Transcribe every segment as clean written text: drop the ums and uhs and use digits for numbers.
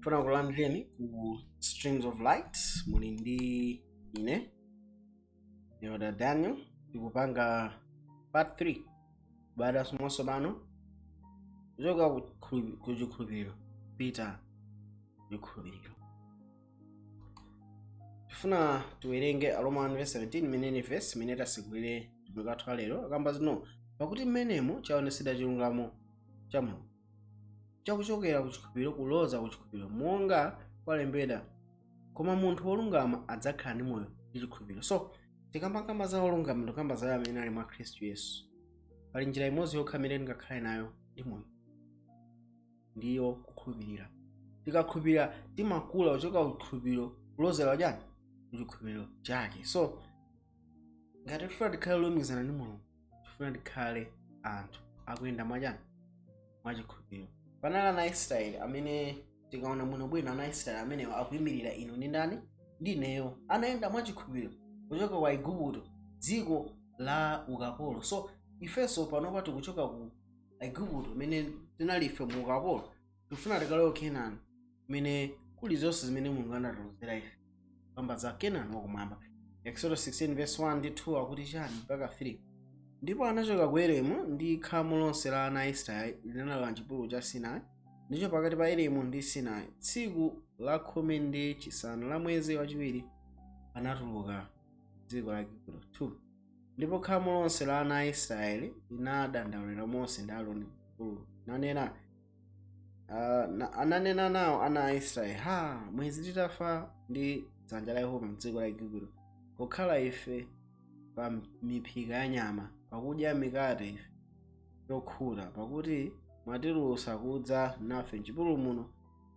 Funa kulandireni ku Streams of Light. Muli ndi ine, Yoda Daniel. Tikupanga part 3 baada somonso pano kuchoka ku chikhulupiriro kupita chikhulupiriro. Tifuna tiwerenge Aroma 1 verse 17, imene verse imene tasigwire tumiki athu alero. Akamba zino: "Pakuti mmenemo chaonetsedwa chilungamo cha Mulungu chakuchokera ku chikhulupiriro kuloza ku chikhulupiriro, monga kwalembedwa, 'Koma munthu wolungama adzakhala ndi moyo ndi chikhulupiriro.'" So tikamakamba za wolungama, tikamba za amene ali mwa Khristu Yesu. Pali njira imodzi yokha imene tingakhale nayo ndi moyo, ndiyo kukhulupirira. Tikakhulupirira, timakula kuchoka ku chikhulupiriro kulozera chani? Ku chikhulupiriro chake. So ngati tifuna tikhale olumikizana ndi Mulungu, tifuna tikhale anthu akuyenda mwachani? Mwachikhulupiriro. Panali ana Israeli amene tikaona bwinobwino, ana Israeli amenewo akuyimirira inu ndi ndani? Ndi ineyo. Anayenda mwachikhulupiriro kuchoka kwa Igupto, dziko la ukapolo. So ifenso panopa tikuchoka ku Igupto imene tinali ife mu ukapolo. Tifuna tikalowe Kenani imene kuli zonse zimene Mulungu anatilozera ife, kamba za Kenani wakumwamba. Exodus 16 verse 1 ndi 2 akuti chani mpaka 3? "Ndipo anachoka ku Elemu, ndi khamu lonse la ana a Israeli linalowa m'chipululu cha Sinai, ndicho pakati pa Elemu ndi Sinai. Tsiku la 15 la mwezi wachiwiri anatuluka dziko la Igupto." 2 "Ndipo khamu lonse la ana a Israeli linadandaulira Mose ndi Aaroni m'chipululu, nanena, ananena nawo ana a Israeli, 'Ha, mwenzi titafa ndi dzanja la Yehova mdziko la Igupto, pokhala ife pa miphika ya nyama, pakudya mikate ife yokhuta! Pakuti mwatitulutsa kudza nafe m'chipululu muno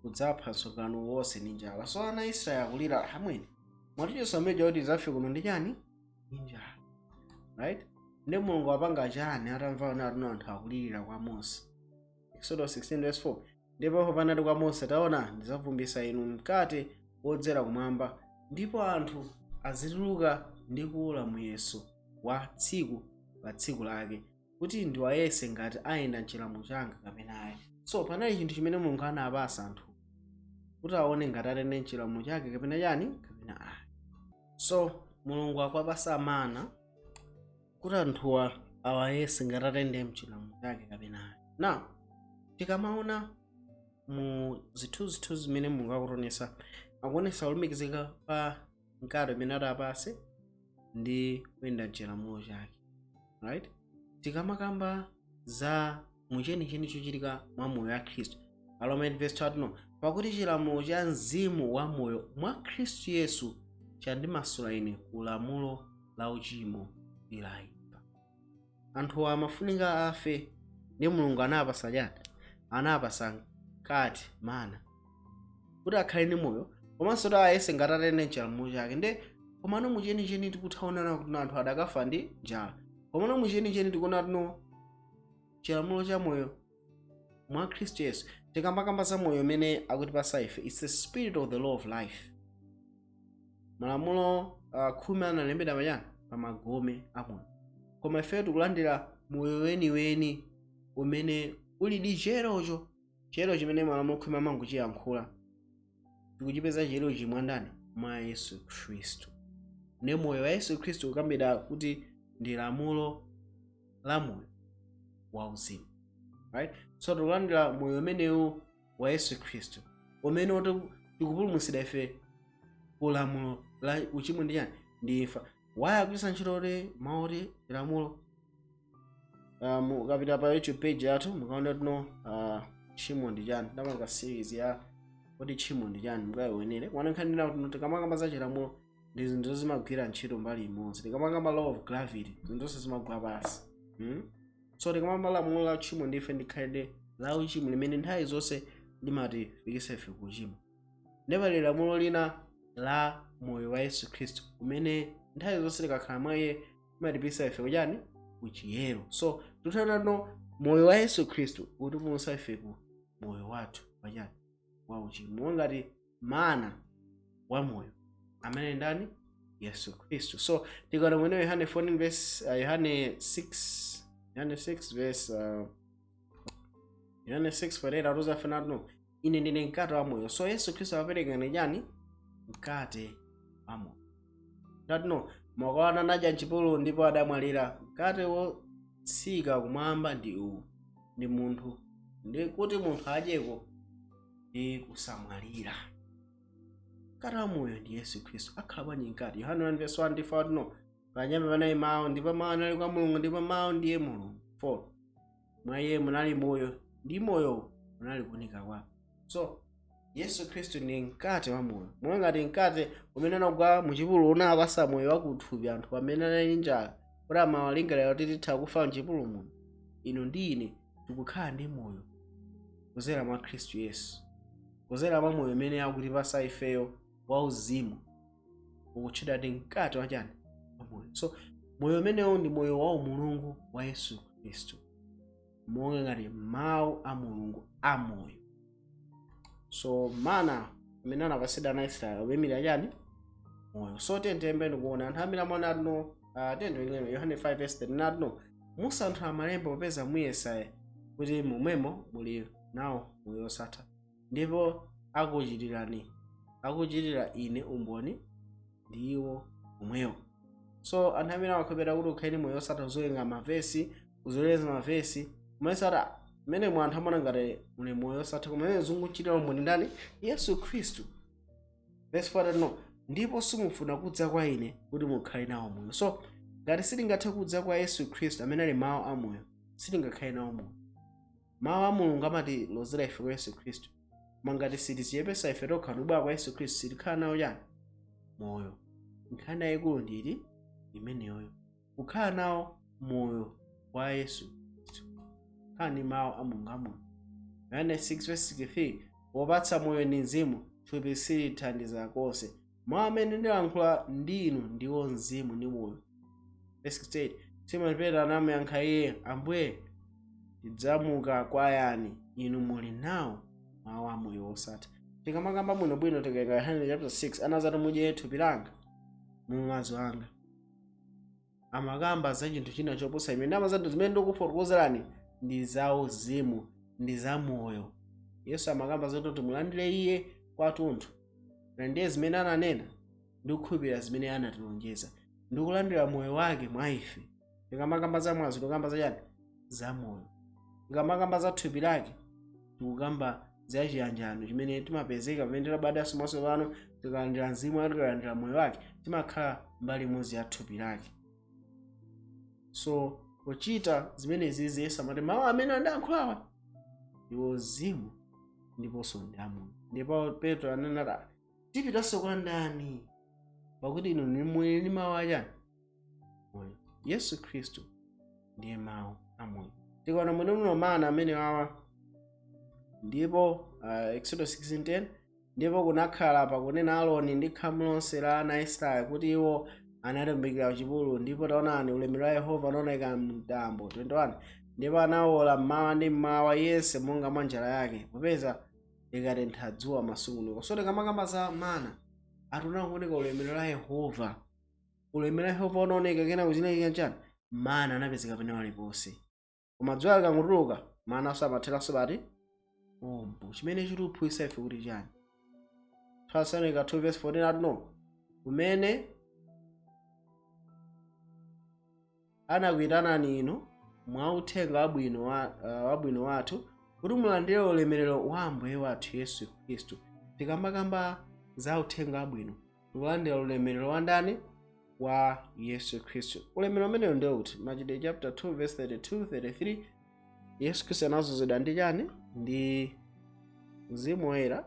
kudzapha msonkhano wonse ndi njala.'" So ana a Israeli akulira, "Amwene, mwatichotsa meja kuti tidzafe kuno ndi chani? Ndi njala," right? Ndi Mulungu apanga chani atamva kuti atuna anthu akulirira kwa Mose? Exodus 16 verse 4: "Ndipo Yehova anati kwa Mose, 'Taona, ndidzavumbisa inu mkate wodzera kumwamba, ndipo anthu azituluka ndi kuwola muyeso wa tsiku pa tsiku lake, kuti ndiwayese ngati ayenda mchilamulo changa kapena ayi.'" So panali chinthu chimene Mulungu anapasa anthu kuti aone ngati atende mchilamulo chake kapena chani, kapena ayi. So Mulungu akuwapasa mana kuti anthuwa awayese ngati atende mchilamulo chake kapena ayi. Now tikamaona mu zithunzithunzi zimene Mulungu akutionesa, akuonesa kulumikizika pa mkate umene atapase ndi kuyenda mchilamulo chake, right? Tikamakamba za muchenicheni chochitika mwa moyo wa Khristu, Aroma 8 verse 2: "Pakuti chilamulo cha mzimu wa moyo mwa Khristu Yesu chandimasula ine ku lamulo la uchimo ndi la imfa." Anthu amafunika afe, ndi Mulungu anapasa chani? Anapasa mkate, mana, kuti akhale ndi moyo komanso kuti ayese ngati atende mchilamulo chake. Nde komano muchenicheni tikuthaonana kuti anthu adakafa ndi njala. Komano muchenicheni tikuona tino chilamulo cha moyo mwa Khristu Yesu. Tikambakamba za moyo umene akutipasa ife, it's the spirit of the law of life. Malamulo 10 analembedwa pachani? Pa magome amoyo. Koma ife tikulandira moyo weniweni umene uli ndi chiyerocho, chiyero chimene malamulo 10 amangochiyankhula. Tikuchipeza chiyerochi mwa ndani? Mwa Yesu Khristu. Ne moyo wa Yesu Khristu ukambidwa kuti ndi lamulo la moyo wauzimu, right? So tikulandira moyo umenewu wa Yesu Khristu umene tikupulumutsidwa ife ku lamulo la uchimo ndi chani? Ndi imfa. Waya akugwiritsa ntchito kuti mawu oti lamulo? Mukapita pa YouTube page yathu, mukaona tino tchimo ndi chani. Ndapanga series ya kuti tchimo ndi chani, mukayionere kuona nkhani kuti tikamakamba za chilamulo ndi zinthu zimagwira ntchito mbali imodzi. Tikamakamba law of gravity, zinthu zonse zimagwa pansi. So tikamakamba lamulo la tchimo ndi imfa, ndikhalidwe la uchimo limene nthawi zonse limatifikisa ife ku uchimo. Ndipo lamulo lina la moyo wa Yesu Khristu umene nthawi zonse tikakhala mwa iye imatipisa ife kuchani? Kuchiyero. So tuthanano moyo wa Yesu Khristu utipulumutsa ife ku moyo wathu wachani? Wa uchimo, ngati mana wa moyo amene ndani? Yesu Khristu. So tikaona mwene Yohane 14 verse Yohane 6, Yohane 6 verse Yohane 6 48 atuza fenatuno. Ine ndine mkate wa moyo. So Yesu Khristu amapereka ni chani? Mkate wa moyo. Tatino makolo anadya mchipululu ndipo adamwalira. Mkate wotsika kumwamba ndi uwu, ndi munthu, ndi kuti munthu adyeko ndi kusamwalira. Mkate wa moyo ndi Yesu Khristu. Akhala bwanji mkate? Yohane 1 verse 1 ndi 4 tino pachiyambi panali Mawu, ndipo Mawu anali kwa Mulungu, ndipo Mawu ndiye Mulungu. 4 Mwa iye munali moyo, ndi moyo munali kuunika kwa. So Yesu Khristu ndi mkate wa moyo. Moyo ngati mkate umene unagwa muchipululu unapasa moyo wakuthupi anthu pamene anali njala, kuti amawalingalira kuti titha kufa mchipululu muno. Inu ndi ine tikukhala ndi moyo kuzera mwa Khristu Yesu, kuzera mwa moyo umene akutipasa ifeyo wauzimu, ukutchedwa ndi mkate wachani? Wa moyo. So moyo umenewo ndi moyo wa umulungu wa Yesu Khristu, monga ngati mawu a Mulungu amoyo. So mana amene anapasidwa ana Israeli akuyimirira chani? Moyo. So tentembe ndikuona anthu ambiri amaona atino, tiyeni Yohane 5 verse 39 atino musanthula malemba popeza muyesa kuti momwemo muli nawo moyo wosatha, ndipo akuchitira ine umboni ndiwo omwewo. So anthu amene amakhulupirira kuti ukhale ndi moyo wosatha uzowerenga mavesi, uzowerenga mavesi kumayesa mmene mu anthu amaona ngati muli moyo wosatha, kumene zunguchitira umboni ndani? Yesu Khristu. Verse 4 no, ndipo simufuna kudza kwa ine kuti mukhale nawo moyo. So ngati sitingathe kudza kwa Yesu Khristu amene ali mawu amoyo, sitingakhale nawo moyo. Mawu a Mulungu amatilozera ife kwa Yesu Khristu, koma ngati sitichiyepesa ife tokha ndikubwera kwa Yesu Khristu, sitikhala nawo chani? Moyo. Nkhani yayikulu nditi imeneyoyo, kukhala nawo moyo wa Yesu Khristu, kukhala ndi mawu a Mulungu amoyo. Yohane 6 verse 63, wopatsa moyo ndi mzimu, thupi silithandiza konse. Mawu amene ndilankhula ndi inu ndiwo mzimu ndi moyo. Verse 68, Simoni Petro anamuyankha iye, Ambuye, tidzamuka kwa yani? Inu muli nawo mawu a moyo wosatha. Tikamakamba bwinobwino, tikayika Yohane chapter 6, anazati mudye thupi langa, mumwe mwazi wanga, amakamba za chinthu china choposa imene amazati zimene ndikufotokozerani ndi za uzimu, ndi za moyo. Yesu amakamba zoti mulandire iye kwathunthu, ndiye zimene ananena, ndi kukhulupirira zimene anatilonjeza, ndi kulandira moyo wake mwa ife. Tikamakamba za mwazi, tikukamba za chani? Za moyo. Tikamakamba za thupi lake, tikukamba za chiyanjano chimene timapezeka pamene tabadwanso mwatsopano, tikalandira mzimu wake, tikalandira moyo wake, timakhala mbali imodzi ya thupi lake. So pochita zimenezizi, Yesu amati mawu amene andayankhulawa ndiwo mzimu ndiponso ndi amoyo. Ndipo Petro ananati, tipitanso kwa ndani? Pakuti inu muli ndi mawu achani? Moyo. Yesu Khristu ndiye mawu amoyo. Tikaona mwene muno mana amene wawa, ndipo Exodus 16:10, ndipo kunakhala pakunena Aaroni ndi khamu lonse la ana a Israeli kuti iwo anatumbikira kuchipululu, ndipo taonani, ulemerero wa Yehova unaoneka mtambo. 21 Ndipo anawola mmawa ndi mmawa, yense monga mwa njala yake, popeza likatentha dzuwa masungunuka. So tikamakamba za mana, atuna kuoneka ulemerero wa Yehova. Ulemerero wa Yehova unaoneka, kena kuchina chani? Mana anapezeka pene paliponse. Koma dzuwa likangotuluka, mana samatheranso pati pompo. Chimene chitiphunzitsa ife kuti chani? Thessalonica 2 verse 14 atino kumene anakuyitanani inu mwa uthenga wabwino wabwino wathu, kuti mulandire ulemerero wa Ambuye wathu Yesu Khristu. Tikamakamba za uthenga wabwino, tikulandira ulemerero wa ndani? Wa Yesu Khristu. Ulemerero umeneyo ndiye uti? Machitidwe chapter 2 verse 32 33, Yesu Khristu anazozedwa ndi chani? Ndi Mzimu Woyera.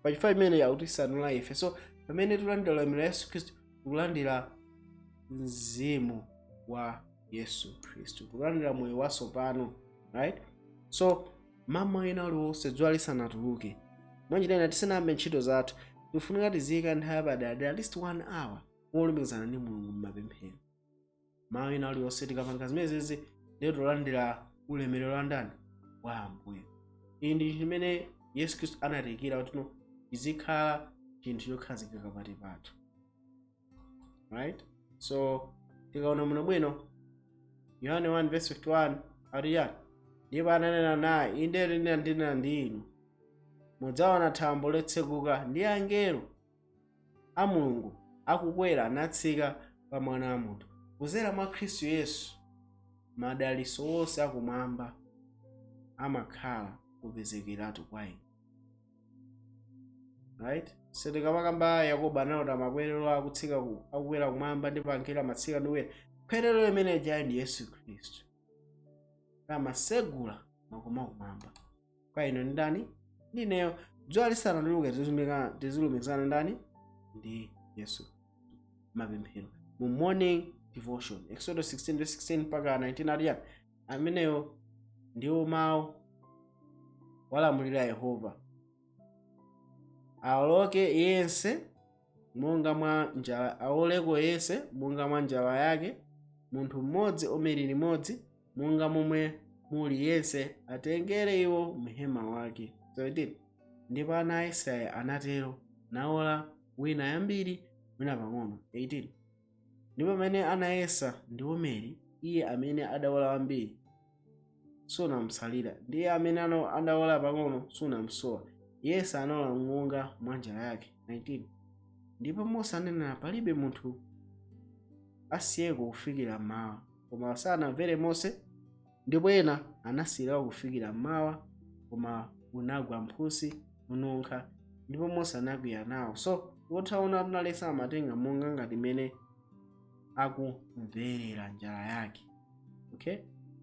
Pachifukwa chimene akutisanula ife. So pamene tikulandira ulemerero wa Yesu Khristu, tikulandira mzimu wa Yesu Khristu, tikulandira moyo watsopano, right? So mamawa ena uliwonse dzuwa lisanatuluke, mwanjira tisanayambe ntchito zathu, tifunika tiziyika nthawi yapadera, at least one hour, molumikizana ndi Mulungu mmapemphero. Mawa ena uliwonse tikapanga zimenezi, ndiye tolandira ulemerero wa ndani? Wa Ambuye. Iyi ndi chimene Yesu Khristu anatiyikira kuti no chizikhala chinthu chokhazikika pakati pathu, right? So tikaona muno bwino, Yohane 1 verse 51 ati chani? Ndipo ananena naye, inde ndinena ndi inu, Mudzaona thambo lotsekuka ndi angelo a Mulungu akukwera natsika pa Mwana wa Munthu. Kuzera mwa Khristu Yesu, madalitso onse akumwamba amakhala kupezekeratu kwa inu, right? So tikamakamba Yakobo analota makwerero akutsika akukwera kumwamba, ndipo angelo amatsika ndi kukwera. Khwerero limene jali ndi Yesu Khristu, amasegula makomo akumwamba kwa inu ndi ndani? Ndineyo. Dzuwa lisanatuluke tizilumikizana ndani? Ndi Yesu, mapemphero mu morning devotion. Exodus 16 verse 16 mpaka 19 ati ameneyo ndiwo mawu walamulira Yehova: awoloke yense monga mwa njala, awoleko yense monga mwa njala yake, munthu mmodzi omeri limodzi, monga momwe muli yense atengere iwo mhema wake. 17 Ndipo ana a Israeli anatero, nawola wina yambiri, wina pang'ono. 18 Ndipo pamene anayesa ndi omeri, iye amene adawola wambiri sunamsalira, ndiye amene adawola pang'ono sunamsowa. Yense anawola monga mwa njala yake. 19 Ndipo Mose ananena, "Palibe munthu asiyeko kufikira mmawa." Koma sanamvere Mose, ndipo ena anasiyirawo kufikira mmawa, koma unagwa mphusi ununkha, ndipo Mose anakwiya nawo. So wothaona tunalesa amatenga monga ngati mmene akumverera njala yake, okay?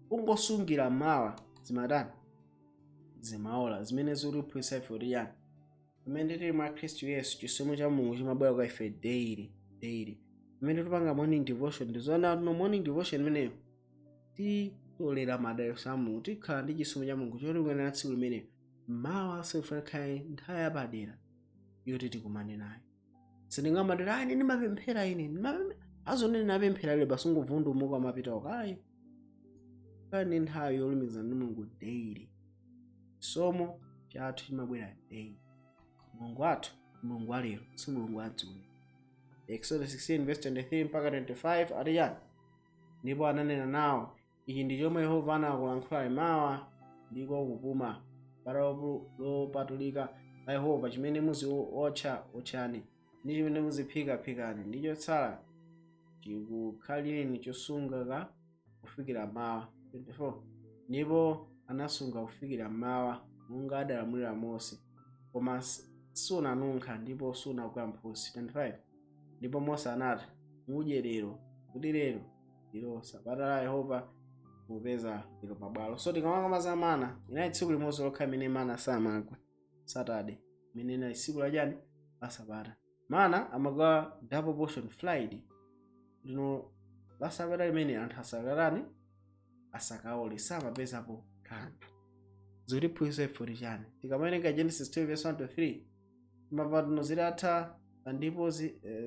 Ungosungira mawa zimatani? Zimaola. Zimene zikutiphunzitsa ife kuti yani? Pamene tili mwa Khristu Yesu, chisomo cha Mulungu chimabwera kwa ife daily, daily. Pamene tipanga morning devotion, ndizoona no morning devotion imeneyo titolera madalitso a Mulungu, tikhala ndi chisomo cha Mulungu choti kuyenera tsiku limeneyo mawa sifunakhale nthawi yapadera yoti tikumane naye. Sindingamadera ayi, ndimapemphera ine, azonene napemphera lero basi, ungovundumuka mapita ukayi. Khala ndi nthawi yolumikizana ndi Mulungu daily. Chisomo chathu chimabwera daily. Mulungu wathu, Mulungu wa lero, si Mulungu wa dzulo. Exodus 16 verse 23 mpaka 25 ati chani? Ndipo ananena nawo, "Ichi ndi chomwe Yehova anakulankhulani: Mawa ndiko kupuma, bata lopatulika la Yehova. Chimene muziotcha otchani, ndi chimene muziphika phikani, ndi chotsala chikukhalireni chosungaka kufikira mawa." 24 Ndipo anasunga kufikira mawa monga adalamulira Mose, koma sunanunkha ndipo sunagwa mphusi. 25 Ndipo Mose anati, "Mudye lero, kuti lero ndilo sabata la Yehova mupeza lero pabwalo." So tikamakamba za mana, inali tsiku limodzi lokha imene mana samagwa, Saturday, imene inali tsiku lachani? La sabata. Mana amagwa double portion Friday lino la sabata limene anthu asakatani? Asakaole, samapezapo kanthu. Zikutiphunzitsa ife kuti chani? Tikamawerenga Genesis 2 verse 1 to 3, mapatuno zitatha ndipo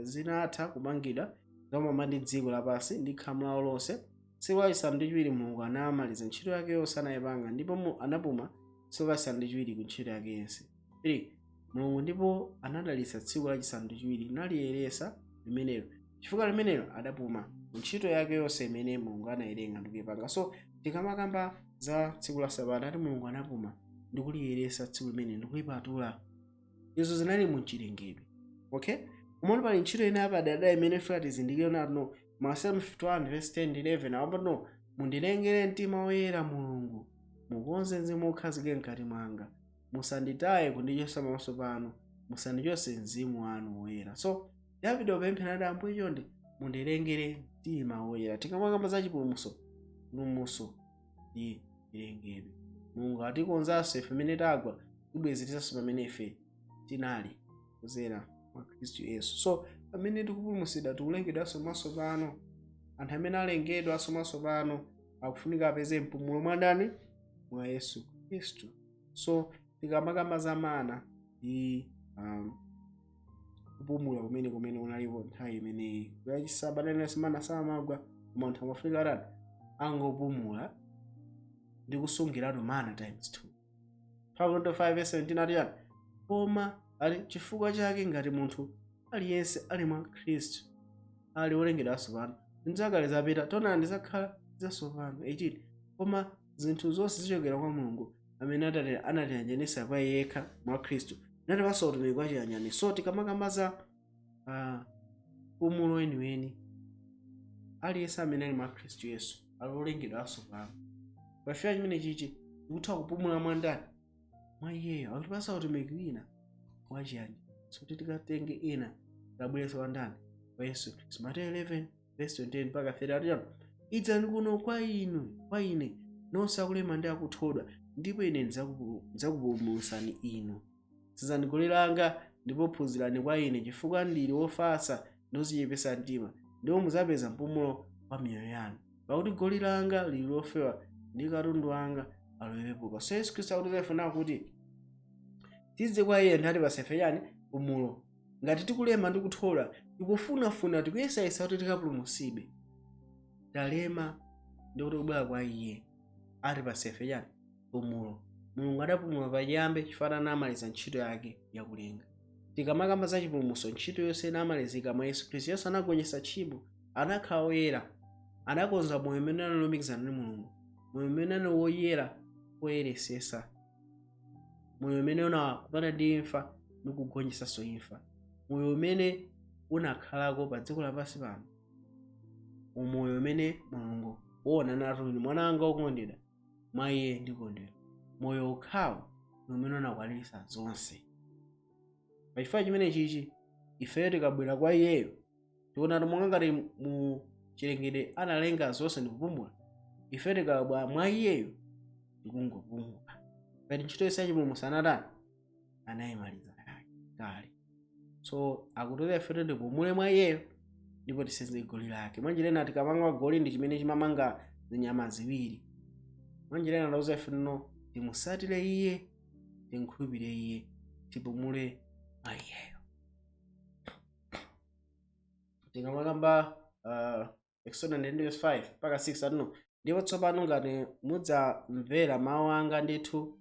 zinatha kumangidwa zamwamba ndi dziko lapansi ndi khamu lawo lonse, tsiku lachisanu ndi chiwiri Mulungu anamaliza ntchito yake yonse anayipanga, ndipo anapuma tsiku lachisanu ndi chiwiri ku ntchito yake yense. 3 Mulungu ndipo anadalitsa tsiku lachisanu ndi chiwiri naliyeresa limenelo, chifukwa limenelo adapuma ku ntchito yake yonse imene Mulungu anayilenga ndi kuyipanga. So tikamakamba za tsiku la sabata, ati Mulungu anapuma ndi kuliyeresa tsiku limene ndikulipatula. Izo zinali mu chilengedwe, okay? Kumene pali ntchito ina yapadera imene ife tizindikire nato, Masalmo 51 verse 10 ndi 11 apo no: "Mundilengere mtima woyera, Mulungu, mukonze mzimu wokhazikika mkati mwanga. Musanditaye kundichosa pamaso panu, musandichose mzimu wanu woyera." So Davide upemphera ati, "Ambuye, chonde mundilengere mtima woyera." Tikamakamba za chipulumutso, pulumutso ndi chilengedwe. Mulungu atikonzanso ife pamene tagwa, tibwezeretsanso pamene ife tinali kuzera mwa Khristu Yesu. So pamene tikupulumutsidwa, tikulengedwanso mwatsopano. Anthu amene alengedwanso mwatsopano akufunika apeze mpumulo mwa ndani? Mwa Yesu Khristu. So tikamakamba za mana ndi kupumula kumene kunalipo nthawi imeneyi yachisabata inenso, mana samagwa, koma anthu amafunika atani? Angopumula ndi kusungiratu mana times 2. 5 verse 17 ati yani? Koma ali chifukwa chake ngati munthu aliyense ali mwa Khristu, ali wolengedwa atsopano, zinthu zakale zapita, taonani, zakhala zatsopano. 18 Koma zinthu zonse zichokera kwa Mulungu. Amene Atate anatiyanjanisa kwa iye yekha mwa Khristu, natipasa utumiki wa chiyanjano. So tikamakamba za mpumulo weniweni, aliyense amene ali mwa Khristu Yesu ali olengedwanso pano. Pafika chimene chichi, tikutha kupumula mwa ndani? Mwa iyeyo. Akutipasa utumiki wina wachiyanjano, so kuti tikatenge ena, tikabweresa kwa ndani? Kwa Yesu Khristu. Mateyu 11 verse 28 mpaka 30 atiyano: "Idzani kuno kwa inu, kwa ine, nonse akulema ndi akuthodwa, ndipo ine ndidzakupumulisani inu. Senzani goli langa ndipo phunzirani kwa ine, chifukwa ndili wofatsa ndi wodzichepetsa mtima, ndipo mudzapeza mpumulo wa miyoyo yanu. Pakuti goli langa lili lofewa ndi katundu wanga ali wopepuka." So Yesu Khristu akutiza kuti tidze kwa iye, ndatipasa ife chani? Mpumulo. Ngati tikulema ndi kuthodwa, tikufunafuna, tikuyesayesa kuti tikapulumutsidwe, talema ndi kuti kubwera kwa iye, atipasa ife chani? Mpumulo. Mulungu adapumula pachiyambi chifukwa anamaliza ntchito yake yakulenga. Tikamakamba za chipulumutso, ntchito yonse inamalizika mwa Yesu Khristu. Yesu anagonjetsa tchimo, anakhala woyera, anakonza moyo umene analumikizana ndi Mulungu, moyo umene ali woyera woyeresesa, moyo umene unakumana ndi imfa ndi kugonjetsanso imfa, moyo umene unakhalako pa dziko lapansi pano, umoyo umene Mulungu wona nati, "Mwana wanga wokondedwa, mwa iye ndikondwera." Moyo ukhawo ndi umene unakwaniritsa zonse. Pachifukwa chimene chichi, ifeyo tikabwera kwa iyeyo, tiona monga ngati mu chilengedwe analenga zonse ndikupumula, ife tikabwera mwa iyeyo tikungopumula, ngati ntchito yonse yachipulumutso anatani? Anayimaliza kale. So akutera ife tipumule mwa iyeyo ndipo tisenze goli lake. Mwanjira ina, tikamanga goli ndi chimene chimamanga zinyama ziwiri. Mwanjira ina, ndauza ife no timusatire iye, timkhulupirire iye, tipumule mwa iyeyo. Tikamakamba Exodus 5 mpaka 6 atino: "Ndipo tsopano ngati mudzamvera mawu anga ndithu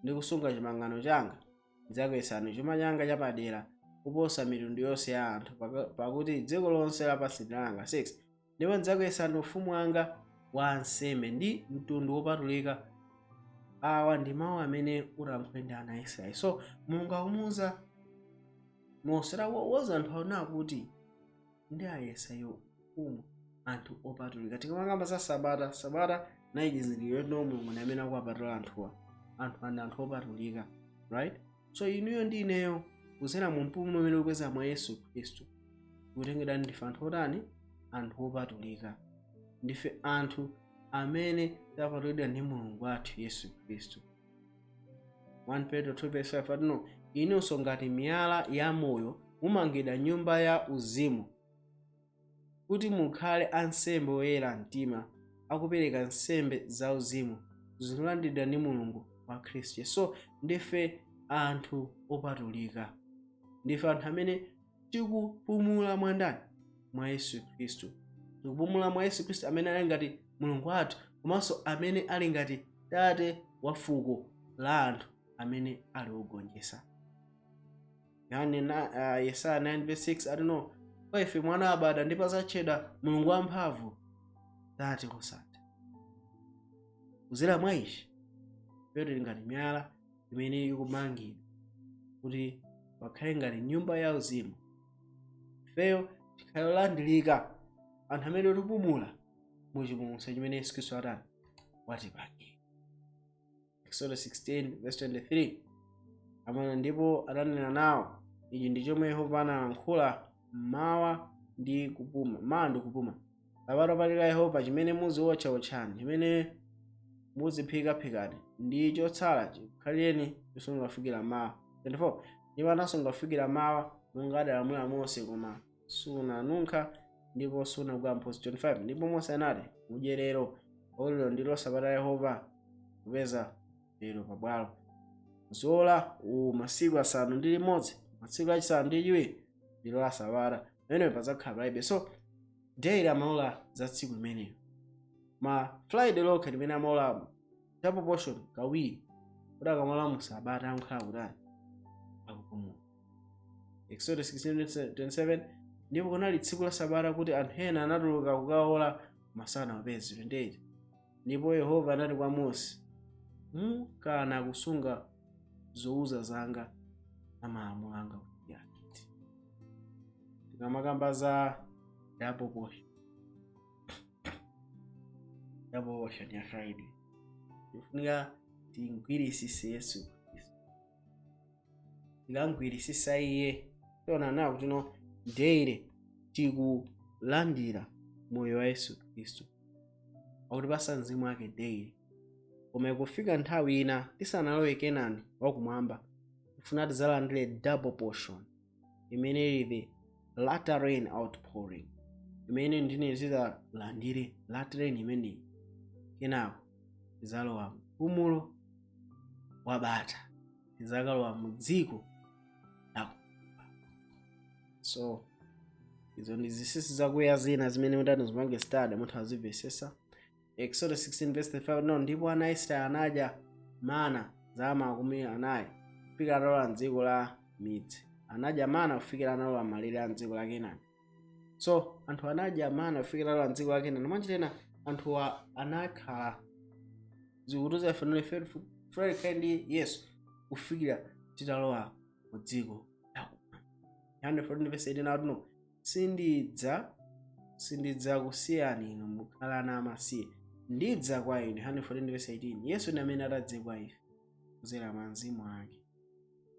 ndi kusunga chipangano changa, ndidzakuyesani chuma changa chapadera kuposa mitundu yonse ya anthu, pakuti dziko lonse lapansi ndi langa." 6: "Ndipo ndidzakuyesani ufumu wanga wa ansembe ndi mtundu wopatulika. Awa ndi mawu amene ulankhule ndi ana a Israeli." So Mulungu akumuwuza Mose, woza anthu aona kuti ndi ayesa iwo ufumu, anthu opatulika. Tikamakamba za sabata, sabata nayi chizindikiro choti Mulungu ndi amene akuwapatula anthuwa, anthu andi anthu opatulika, right? So inuyo ndi ineyo, kuzera mu mpumulo umene ukupeza mwa Yesu Khristu, kutengedwa, ndife anthu otani? Anthu opatulika. Ndife anthu amene tapatulidwa ndi Mulungu wathu Yesu Khristu. 1 Petro 2 verse 5 atino: "Inunso ngati miyala ya moyo mumangidwa nyumba ya uzimu, kuti mukhale ansembe oyera mtima, akupereka nsembe zauzimu zolandiridwa ndi Mulungu wa Khristu Yesu." So ndife anthu opatulika, ndife anthu amene tikupumula mwa ndani? Mwa Yesu Khristu. Tikupumula mwa Yesu Khristu amene ali ngati Mulungu wathu, komanso amene ali ngati tate wa fuko la anthu amene ali ogonjetsa. Yohane na Yesaya 9 verse 6 atino: "Kwa ife mwana abadwa, ndipo adzatchedwa Mulungu wamphamvu, Tate kosatha." Kuzera mwa ichi, ifeyo tili ngati miyala imene ikumangidwa kuti pakhale ngati nyumba ya uzimu, ifeyo tikhale olandirika, anthu amene tipumula mu chipulumutso chimene Yesu Khristu atani? Watipangira. Exodus 16 verse 23 amene: "Ndipo atanena nawo, ichi ndi chomwe Yehova analankhula: Mawa ndi kupuma, mawa ndi kupuma, sabata lopatulika Yehova. Chimene muziwotcha wotchani, chimene muziphikaphikani, ndi chotsala chikhalireni chosunga kufikira mawa." 24: "Ndipo anasunga kufikira mawa monga adalamula Mose, koma sunanunkha ndipo sunagwa mphutsi." 25: "Ndipo Mose anati, mudye lero, pakuti lero ndilo sabata la Yehova, kupeza lero pabwalo. Muziwola uwu masiku 6, masiku achisanu ndi chiwiri ndilo la sabata, pamenepo padzakhala palibe." So daily amaola za tsiku limenelo, ma Friday lokha limene amaola double portion kawiri, kuti akamaola mu sabata ankhala kutani? Akupumula. Exodus 16:27: "Ndipo kunali tsiku la sabata kuti anthu ena anatuluka kukaola, masana wapezi." 28: "Ndipo Yehova anati kwa Mose, Mukana kusunga zouza zanga na malamulo anga kuti achite. Tikamakamba za double portion, double portion ya Friday, ifunika tingwirisise Yesu Khristu. Tikangwirisisa iye, tiona nawo kuti no, daily tikulandira moyo wa Yesu Khristu, akutipasa mzimu wake daily. Koma ikufika nthawi ina tisanalowe Kenani wakumwamba, tifuna tidzalandire double portion imene ili the latter rain outpouring, imene ndine tidalandire latter rain imeneyi, kenako tidzalowa mpumulo wabata, tidzakalowa mu dziko lakumwamba. So izo ndi zinsinsi zakuya zina zimene mutati zipange study, mutha kuzimvesesa. Exodus 16 verse 35, no, ndipo ana a Israeli anadya mana zaka 40 kufikira atalowa mdziko la midzi. Anadya mana kufikira analowa malire a mdziko la Kenani. So anthu anadya mana kufikira atalowa mdziko la Kenani. Mwanjitena anthuwa anakhala zikutuza ife ife tikhale ndi Yesu kufikira titalowa mu dziko lakumwamba. Yohane 14 verse 18 akuti, no, sindidzakusiyani inu mukhala ana amasiye, ndidza kwa inu. Yohane 14 verse 18, Yesu ndi amene atadze kwa ife kudzera mwa mzimu wake.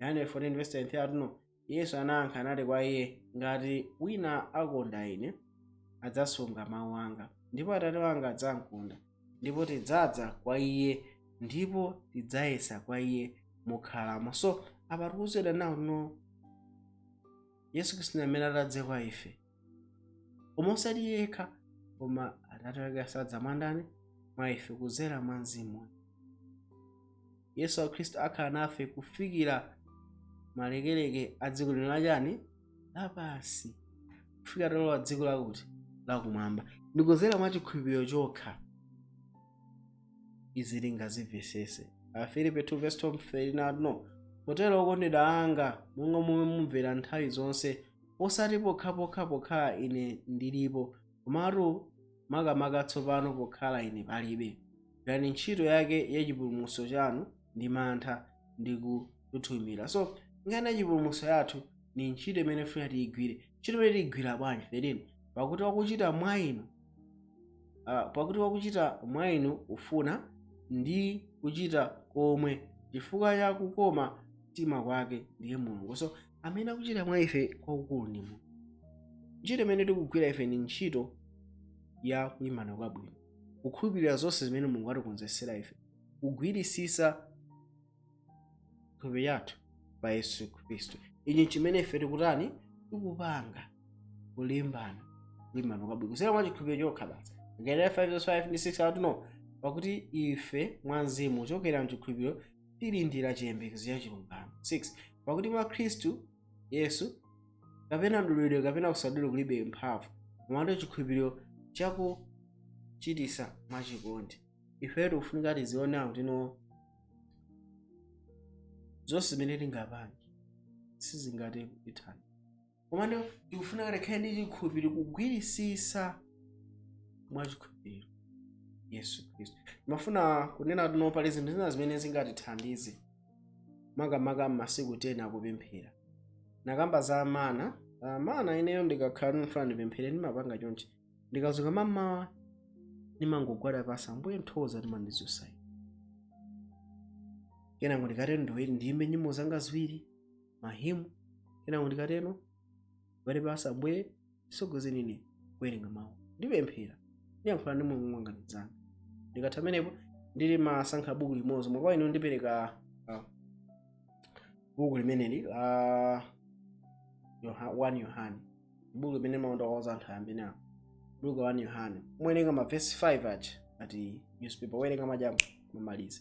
Yohane 14 verse 23 akuti, no, Yesu anayankha anati kwa iye, ngati wina akonda ine, adzasunga mawu anga, ndipo Atate wanga adzamkonda, ndipo tidzadza kwa iye, ndipo tidzayesa kwa iye mokhalamo. So apa tikuwuzedwa nawo, no, Yesu Khristu ndi amene atadze kwa ife, koma osati yekha, koma Atate wake asadza mwa ndani? Mwa ife, kudzera mwa mzimu. Yesu Khristu akhala nafe kufikira malekeleke a dziko lino lachani? Lapansi, kufikira talowa dziko lakuti? Lakumwamba. Ndikudzera mwa chikhulupiriro chokha izi tingazimvesese. Afilipi 2 verse 12 13, no, potero, okondedwa anga, monga momwe mumvera nthawi zonse, osati pokhapokha pokhala ine ndilipo, komatu makamaka tsopano pokhala ine palibe, gwirani ntchito yake ya chipulumutso chanu ndi mantha ndi kuthuthumira. So nkhani ya chipulumutso yathu ni ntchito imene funa tiyigwire. Ntchito imene tiyigwira bwanji? 13, pakuti wakuchita mwa inu ufuna ndi kuchita komwe chifukwa cha kukoma mtima kwake ndiye Mulungu. So amene akuchita mwa ife kwakukulu ndi Mulungu. Ntchito imene tikugwira ife ni ntchito ya kulimbana kwabwino, kukhulupirira zonse zimene Mulungu atikonzesera ife, kugwirisisa khulupiriro yathu pa Yesu Khristu. Ichi chimene ife tikutani? Tikupanga kulimbana kwabwino kusera mwa chikhulupiriro chokha basi. Galatiya 5 verse 5 ndi 6 akuti, no, pakuti ife mwa mzimu kuchokera mchikhulupiriro tilindira chiyembekezo cha chilungamo. 6, pakuti mwa Khristu Yesu kapena mdulidwe kapena kusadulidwa kulibe mphamvu, komatu chikhulupiriro chakuchitisa mwachikondi. Ife tikufunika tiziona kuti, no, zonse zimene tingapange sizingati kutithani, komano tikufunika tikhale ndi chikhulupiriro, kugwirisisa mwa chikhulupiriro Yesu Khristu. Ndimafuna kunena kuti, no, pali zinthu zina zimene zingatithandize makamaka m'masiku 10 akupemphera. Nakamba za mana. Mana ineyo ndikakhala ndifuna ndipemphere, ndimapanga chonchi: ndikazuka mammawa, ndimangogwada pasi, "Ambuye, nthokoza timandidzusa ine." Kenako ndikatero ndiyimbe nyimbo zanga ziwiri, ma hymn. Kenako ndikatero gwade pasi, "Ambuye, tisogozeni ine kuwerenga mawu." Ndipemphera, ndiyankhula ndi Mulungu wanga ndidzanga. Ndikatha pamenepo, ndili masankha buku limodzi. Mwaka ino ndipereka buku limeneli la 1 Yohane, buku limene maonda kwa anthu ayambe nawo, buku la 1 Yohane. Muwerenga mavesi 5 aja ati newspaper, werenga majambo mamaliza.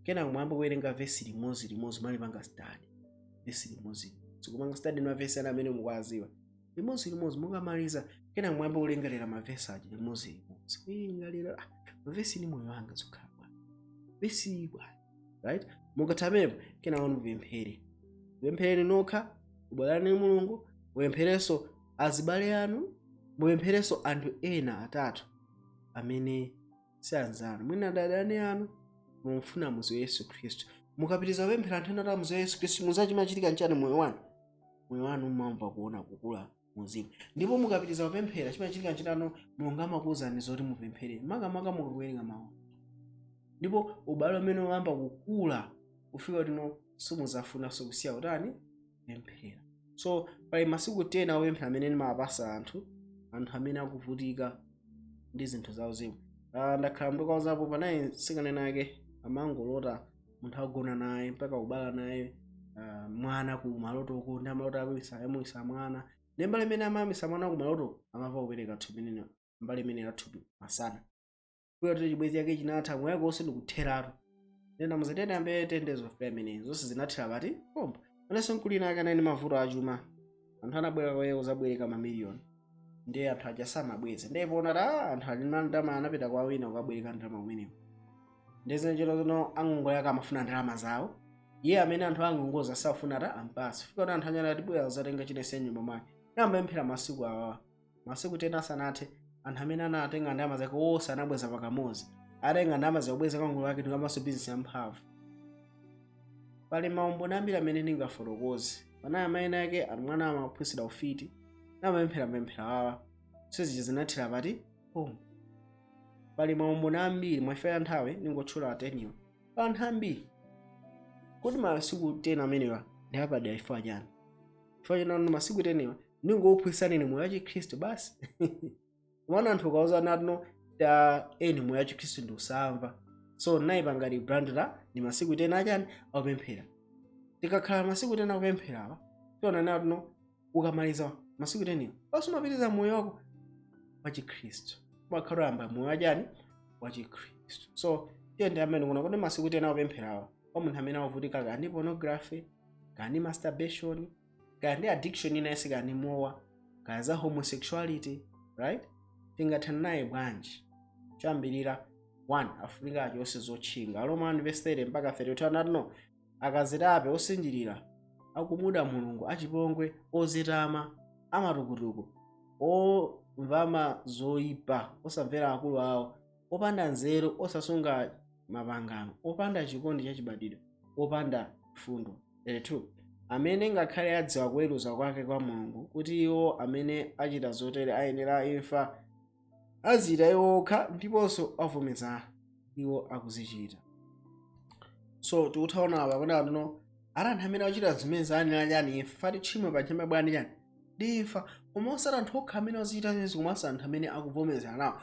Kenako mwayamba kuwerenga vesi limodzi limodzi, malipanga study vesi limodzi, sikupanga study mavesi ana amene mukuwaziwa, limodzi limodzi. Mukamaliza, kenako mwayamba kulingalira mavesi aja limodzi limodzi, kulingalira, ah, mavesi ni moyo wanga zikhala bwana, vesi bwana, right? Mukatha pamenepo, kenako mupemphere. Mupemphereni nokha, ubwerani Mulungu, mupempherenso azibale anu, mupempherenso anthu ena atatu amene si anzanu, mwina adani anu. Mufuna muziwe Yesu Khristu. Mukapitiriza kupemphera anthu ena kuti amuziwe Yesu Khristu, muzachimachitika nchani moyo wanu? Moyo wanu umamva kuona kukula muzimu. Ndipo mukapitiriza kupemphera, chimachitika nchitano? Mulungu amakuwuzani zoti mupemphere, makamaka mukakuwerenga mawu. Ndipo ubale umene uyamba kukula kufika kuti simuzafunanso kusiya kutani? Kupemphera. So pali masiku 10 akupemphera amene ndimawapasa anthu amene akuvutika ndi zinthu zauzimu. Ndakhala ndikauzapo, panayi mtsikana ake amangolota munthu agona naye mpaka kubala naye mwana ku malotoko, ndi amalota akuyisa yamwisa mwana. Ndi mbali imene amayamwisa mwana ku malotoko, amava kupereka thupi imene mbali imene ya thupi masana kuya kuti chibwenzi chake chinatha, moyo wake wonse ndikutheratu. Nena muzatene ambe 10 days of prayer imene zonse zinathera pati pompo. Anenso mkulina ake anali mavuto achuma, anthu anabwera kwaye kuzabwereka mamiliyoni, ndiye anthu aja samabweza. Ndiye pona ta anthu ali na ndalama, anapita kwa wina kukabwereka ndalama kumeneko. Ndiye zinachita zino, angongole ake amafuna ndalama zawo, iye amene anthu angongoza safuna ta ampasi. Fika kuti anthu anyala atibwera kuzatenga chinese nyumba mwake, namapemphera masiku awawa, masiku 10 asanathe, anthu amene anatenga ndalama zake wonse anabweza pakamozi. Atenga ndalama zakubweza kwa ngongole wake, ndikamaso bizinesi yamphamvu. Pali maumboni ambiri amene ndingafotokoze. Panayi amayi ake ali mwana amaphunzira ufiti, namapemphera mapemphero awa, sezija zinathera pati pompo. Pali maumboni ambiri, mwafera nthawi ndingotchula 10wo. Pa anthu ambiri kuti masiku 10 amenewa ndi apadera chifukwa chani? Chifukwa chani masiku 10wa? Ndingophunzitsani moyo wa Chikhristu basi. Kumana anthu ukauza natino ta eni moyo wa Chikhristu ndi usamva. So nayipanga rebrand la ndi masiku 10 achani? Akupemphera. Tikakhala masiku 10 akupempherawa, tiona natino ukamaliza masiku 10 basi umapitiriza moyo wako wa Chikhristu, umakhala uyamba moyo wachani? Wa Chikhristu. So tiyende amene kuna kuti masiku 10 akupempherawa kwa munthu amene akuvutika kaya ndi pornography, kaya ndi masturbation, kaya ndi addiction ina yense, kaya ndi mowa, kaya za homosexuality, right? Tingathana naye bwanji? Choyambirira, 1, afunika achose zotchinga. Aroma 1 verse 30 mpaka 32 anatino, akazitape, osinjirira, akumuda Mulungu, achipongwe, ozitama, amatukutuku, omvama zoyipa, osamvera akulu awo, opanda nzeru, osasunga mapangano, opanda chikondi chachibadwidwe, opanda fundo. 32 amene ngakhale adziwa kuweruza kwake kwa Mulungu, kuti iwo amene achita zotere ayenera imfa, azita iwo okha, ndiponso avomereza iwo akuzichita. So tikuthaona apa kuti anthu ali anthu amene akuchita zimene zayenera chani? Imfa. Tchimo pa nchema bwani chani? Ndi imfa. Koma osati anthu okha amene akuzichita zimenezi, komanso anthu amene akuvomerezana nawo.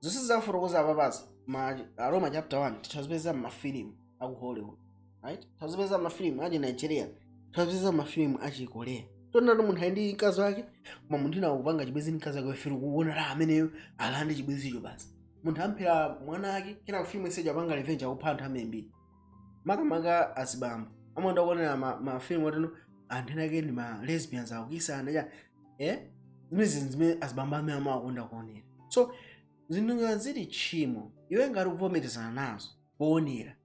Zonse zakufotokoza apapazi ma Aroma chapter 1 tithazipeza mmafilimu aku Hollywood, right? Tazipeza mafilimu achi Nigeria, tazipeza mafilimu achi Korea. Tonatu munthu ali ndi mkazi wake, koma munthu ina akupanga chibwenzi ndi mkazi wake, wefere kuona la ameneyo alande chibwenzicho basi. Munthu amphera mwana ake, kena kufilimu iseja apanga revenge, akupha anthu ambiri, makamaka azibambo amakonda kuonera mafilimu oteno anthu ena ake ndi ma lesbians akukisana cha zimene zimene azibambo amene amakonda kuonera. So zinthu ngati zili tchimo, iwe ngati ukuvomerezana nazo poonera,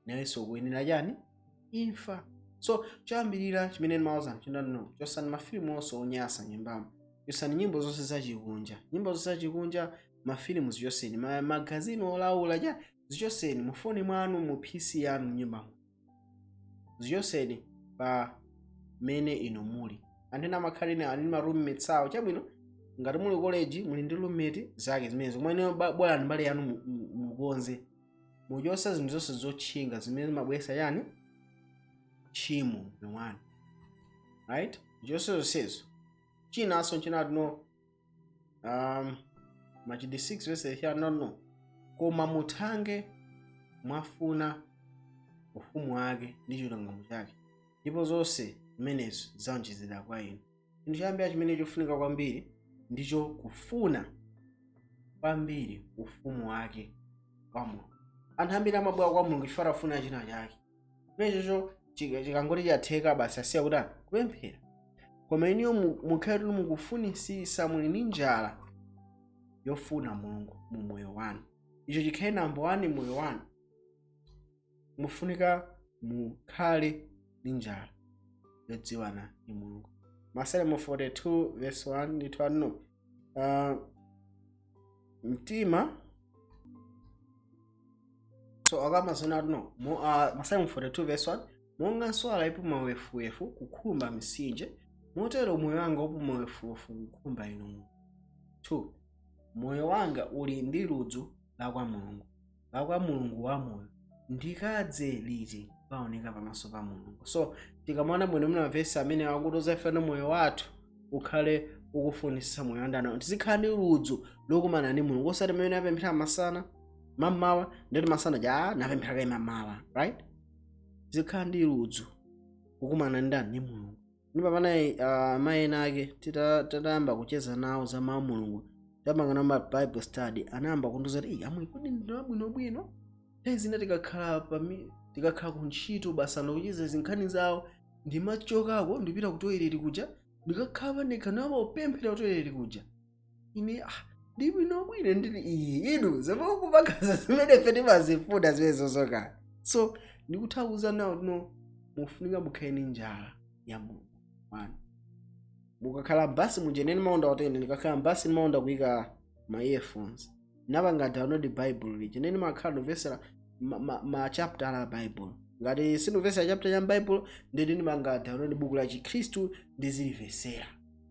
nawenso ukuyenera chani? Imfa. So choyambirira chimene ndimawuza anthu chinano, chosani mafilimu onse onyasa nyumbamo, chosani nyimbo zonse zachikunja, nyimbo zonse zachikunja, mafilimu zichoseni, magazini olaula cha zichoseni mu foni mwanu, mu PC yanu mnyumbamo, zichoseni pa mene inu muli. Anthu ena amakhala ine ali ndi ma roommates awo. Chabwino, ngati muli college muli ndi roommate zake zimenezo, koma ine bwera mbali yanu mukonze, muchose zinthu zonse zotchinga zimene zimabweretsa chani? Tchimo moyo wanu, right? Muchose zonsezo. Chinanso chinati no Machitidwe 6 verse 3, no, koma muthange mwafuna ufumu wake ndi chilungamo chake, ndipo zonse zimenezo zidzawonjezedwa kwa inu. Chinthu choyambira chimene chofunika kwambiri ndicho kufuna kwambiri ufumu wake wa Mulungu. Anthu ambiri amabwera kwa Mulungu chifukwa afuna china chake, chimenechocho chikangoti chatheka basi, asiya kutani? Kupemphera. Koma iniyo mukhale kuti mukufunisisa, muli ndi njala yofuna Mulungu mu moyo wanu, icho chikhale number one moyo wanu. Mufunika mukhale ndi njala yodziwana ndi Mulungu. Masalimo 42 verse 1 ndi 2 no mtima. So akamazona ati no mo, Masalimo 42 verse 1: "Monga nswala ipuma wefuwefu kukhumba mitsinje, motero moyo wanga upuma wefuwefu kukhumba inu Mulungu." 2: "Moyo wanga uli ndi ludzu la kwa Mulungu, la kwa Mulungu wamoyo. Ndikadze liti kukaoneka pamaso pa Mulungu?" So tikamaona bwino muna mavesi amene akutoza ifeno, moyo wathu ukhale ukufunisisa moyo wandana, tizikhala ndi ludzu lokumana ndi Mulungu, osati mmene apemphera masana, mammawa, ndeti masana ja napemphera kayi mammawa, right? Tizikhala ndi ludzu kukumana ndani? Ndi Mulungu. Ndipo pamene amayi ena ake titayamba kucheza nawo za mawu Mulungu, tapanga ma Bible study, anayamba kundiuza kuti, "Ii, amwe kodi ndinu abwinobwino? Nthawi zina tikakhala ku ntchito basa ndikucheza zinkhani zawo, ndimachokako ndipita ku toilet kuja, ndikakhala pandekha ndimapemphera ku toilet kuja. Ine ndi bwinobwino." Ndili iyi inu zomwe zimene ife timazifuna zimene zozoka. So ndikutha nawo, no, mufunika mukhale ndi njala ya Mulungu wanu. Mukakhala mbasi muja, ine ndimakonda kutene, ndikakhala mbasi ndimakonda kuyika ma earphones, napanga download Bible lija, ine ndimakhala ndimvesera ma chapter a Bible. Ngati sindimvesera chapter cha Bible, nditi ndimanga download buku la Chikhristu, ndizilivesera,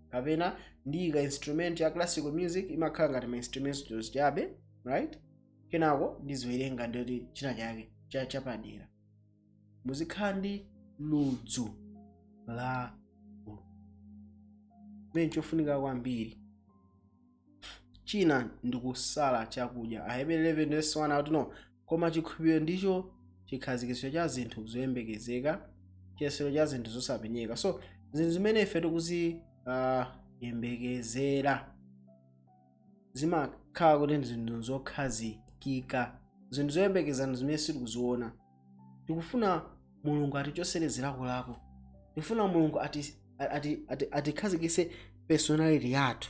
kapena ndiyika instrument ya classical music, imakhala ngati ma instrumentals chabe, right? Kenako ndiziwerenga, ndoti china chake chapadera. Muzikhala ndi ludzu la Mulungu, chimene chofunika kwambiri. China ndikusala chakudya. Aheberi 11 verse 1 akuti no, "Koma chikhulupiriro ndicho chikhazikitso cha zinthu zoyembekezeka, chiyesero cha zinthu zosapenyeka." So zinthu zimene ife tikuziyembekezera zimakhala kuti ndi zinthu zokhazikika. Zinthu zoyembekezana zimene sitikuziona. Tikufuna Mulungu atichosere zilakolako, tikufuna Mulungu atikhazikitse personality yathu,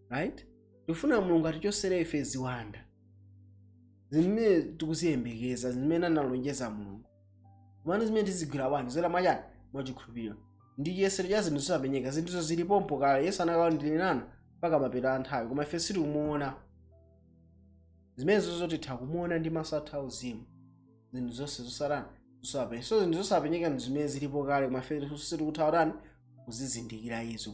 right? Tikufuna Mulungu atichosere ife ziwanda zimene tikuziyembekeza, zimene analonjeza Mulungu. Kumene zimene tizigwira bwanji? Zera mwachani? Mwachikhulupiriro. Ndi chiyesero cha zinthu zosapenyeka. Zinthuzo zilipompo kale. Yesu anakhala, "Ndili nanu mpaka mapeto a nthawi," koma ife sitikumuona. Zimenezo zotitha kumuona ndi maso athu auzimu, zinthu zonse zosatani? Zosapenyeka. So zinthu zosapenyeka ndi zimene zilipo kale, koma ife sitikutha kutani? Kuzizindikira izo.